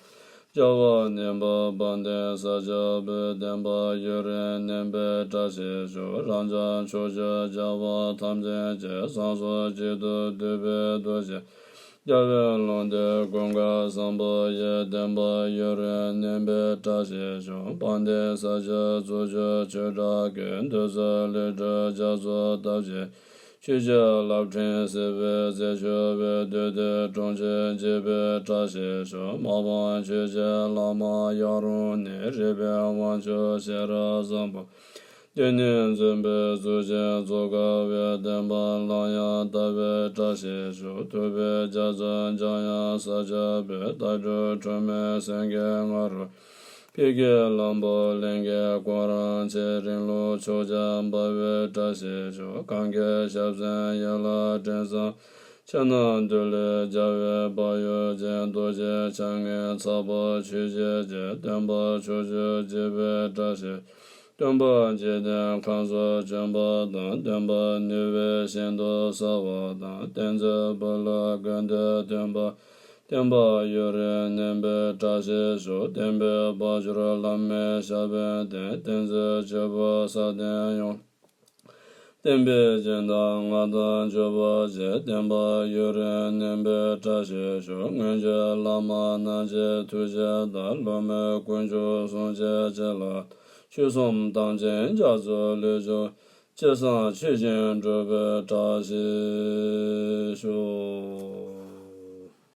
རྒྱལ་བ་ནེམ་པོ་དཔལ་ལྡན་ས་སྐྱ་པའི། བསྟན་པ་ཡུན་རིང་གནས་པའི་བཀྲ་ཤིས་ཤོག། རབ་འབྱམས་ཕྱོགས་བཅུའི་རྒྱལ་བ་ཐམས་ཅད་ཀྱིས། བསང་གསོལ་གཅིག་ཏུ་བསྡུས་པའི་རྡོ་རྗེ། རྒྱལ་བའི་ལུང་བསྟན་ཀུན་དགའ་བཟང་པོ་ཡི། བསྟན་པ་ཡུན་རིང་གནས་པའི་བཀྲ་ཤིས་ཤོག་དཔལ་ལྡན་ས་སྐྱ་གཙུག་ཆུ་ཆོས་གྲགས་ཀྱི། འདུ་འཛི་ལས་སྒྲོལ་རྒྱ་མཚོ་ལྟ་བུའི། ཆོས་ཀྱི་རླབས་ཕྲེང་བསིལ་བའི་རྩེར་འཕྱོ་བའི། འདུས་སྡེ་དྲུང་ཆེན་གཅེས་པའི་བཀྲ་ཤིས་ཤོག་མ་འོངས་ཆོས་ཀྱི་བླ་མ་ཡར་འོང་ནས། རིག་པའི་དབང་ཕྱུག་ཤེས་རབ་བཟང་པོ། འདི་ནི་འཛིན་པའི་གཙུག་ཆེན་གཙུག་དགའ་བའི། བསྟན་པ་སླར་ཡང་དར་བའི་བཀྲ་ཤིས་ཤོག་ཐུབ་པའི་རྒྱ་མཚོ་འཇམ་དབྱངས་ས་སྐྱ་པའི། ལྟ་གྲུབ་འཁྲུལ་མེད་སེང་གེ་ང་རོ། ཕ་གི་ལམ་བུ་ལྷན་སྐྱེས་གོ་རིམ་ཆེ། རིང་ལུགས་ཕྱོགས་བཅུར་འབར་བའི་བཀྲ་ཤིས་ཤོག་གང་གི་ཞབས་སེན་ཡན་ལག་སྤྲིན་བཟང་། ཕྱག་ན་དུ་ལེན་རྒྱལ་བའི་འབར་གཡོ་ཅན། རྡོ་རྗེ་འཆང་ངེས་ཚ་བོ་ཆོས་བཞིན་རྗེ། སྟོན་པ་ཕྱོགས་བཅུར་རྒྱས་པའི་བཀྲ་ཤིས། སྟོན་པ་འཇིག་རྟེན་ཁམས་སུ་བྱོན་པ་དང་། བསྟན་པ་ནུས་པའི་ཞིང་དུ་གསལ་བ་དང་། བསྟན་འཛིན་བོད་ལ་དགོངས་ཏེ་བསྟན་པ། བསྟན་པ་ཡུན་རིང་གནས་པའི་བཀྲ་ཤིས་ཤོག་བསྟན་པའི་དཔལ་འབྱོར་བླ་མའི་ཞབས་པད་བརྟན། བསྟན་འཛིན་ཆོས་འཕེལ་ས་སྟེང་ཡོངས། བསྟན་པའི་སྦྱིན་བདག་མངའ་བདག་མགྱོགས་པོ་ཆེ། བསྟན་པ་ཡུན་རིང་གནས་པའི་བཀྲ་ཤིས་ཤོག་སྔོན་བྱོན་བླ་མ་རྣམས་ཀྱི་ཐུགས་བཞེད་ལྟར། སློབ་མའི་དཀོན་མཆོག་སྲུང་བྱེད་ཅིང་། ལྷ་ཆོས་གསུམ་དམ་ཅན་རྒྱ་མཚོའི་ལུས་སྦྱོར། ཇི་སྲིད་ཆོས་བཞིན་སྒྲུབ་པའི་བཀྲ་ཤིས་ཤོག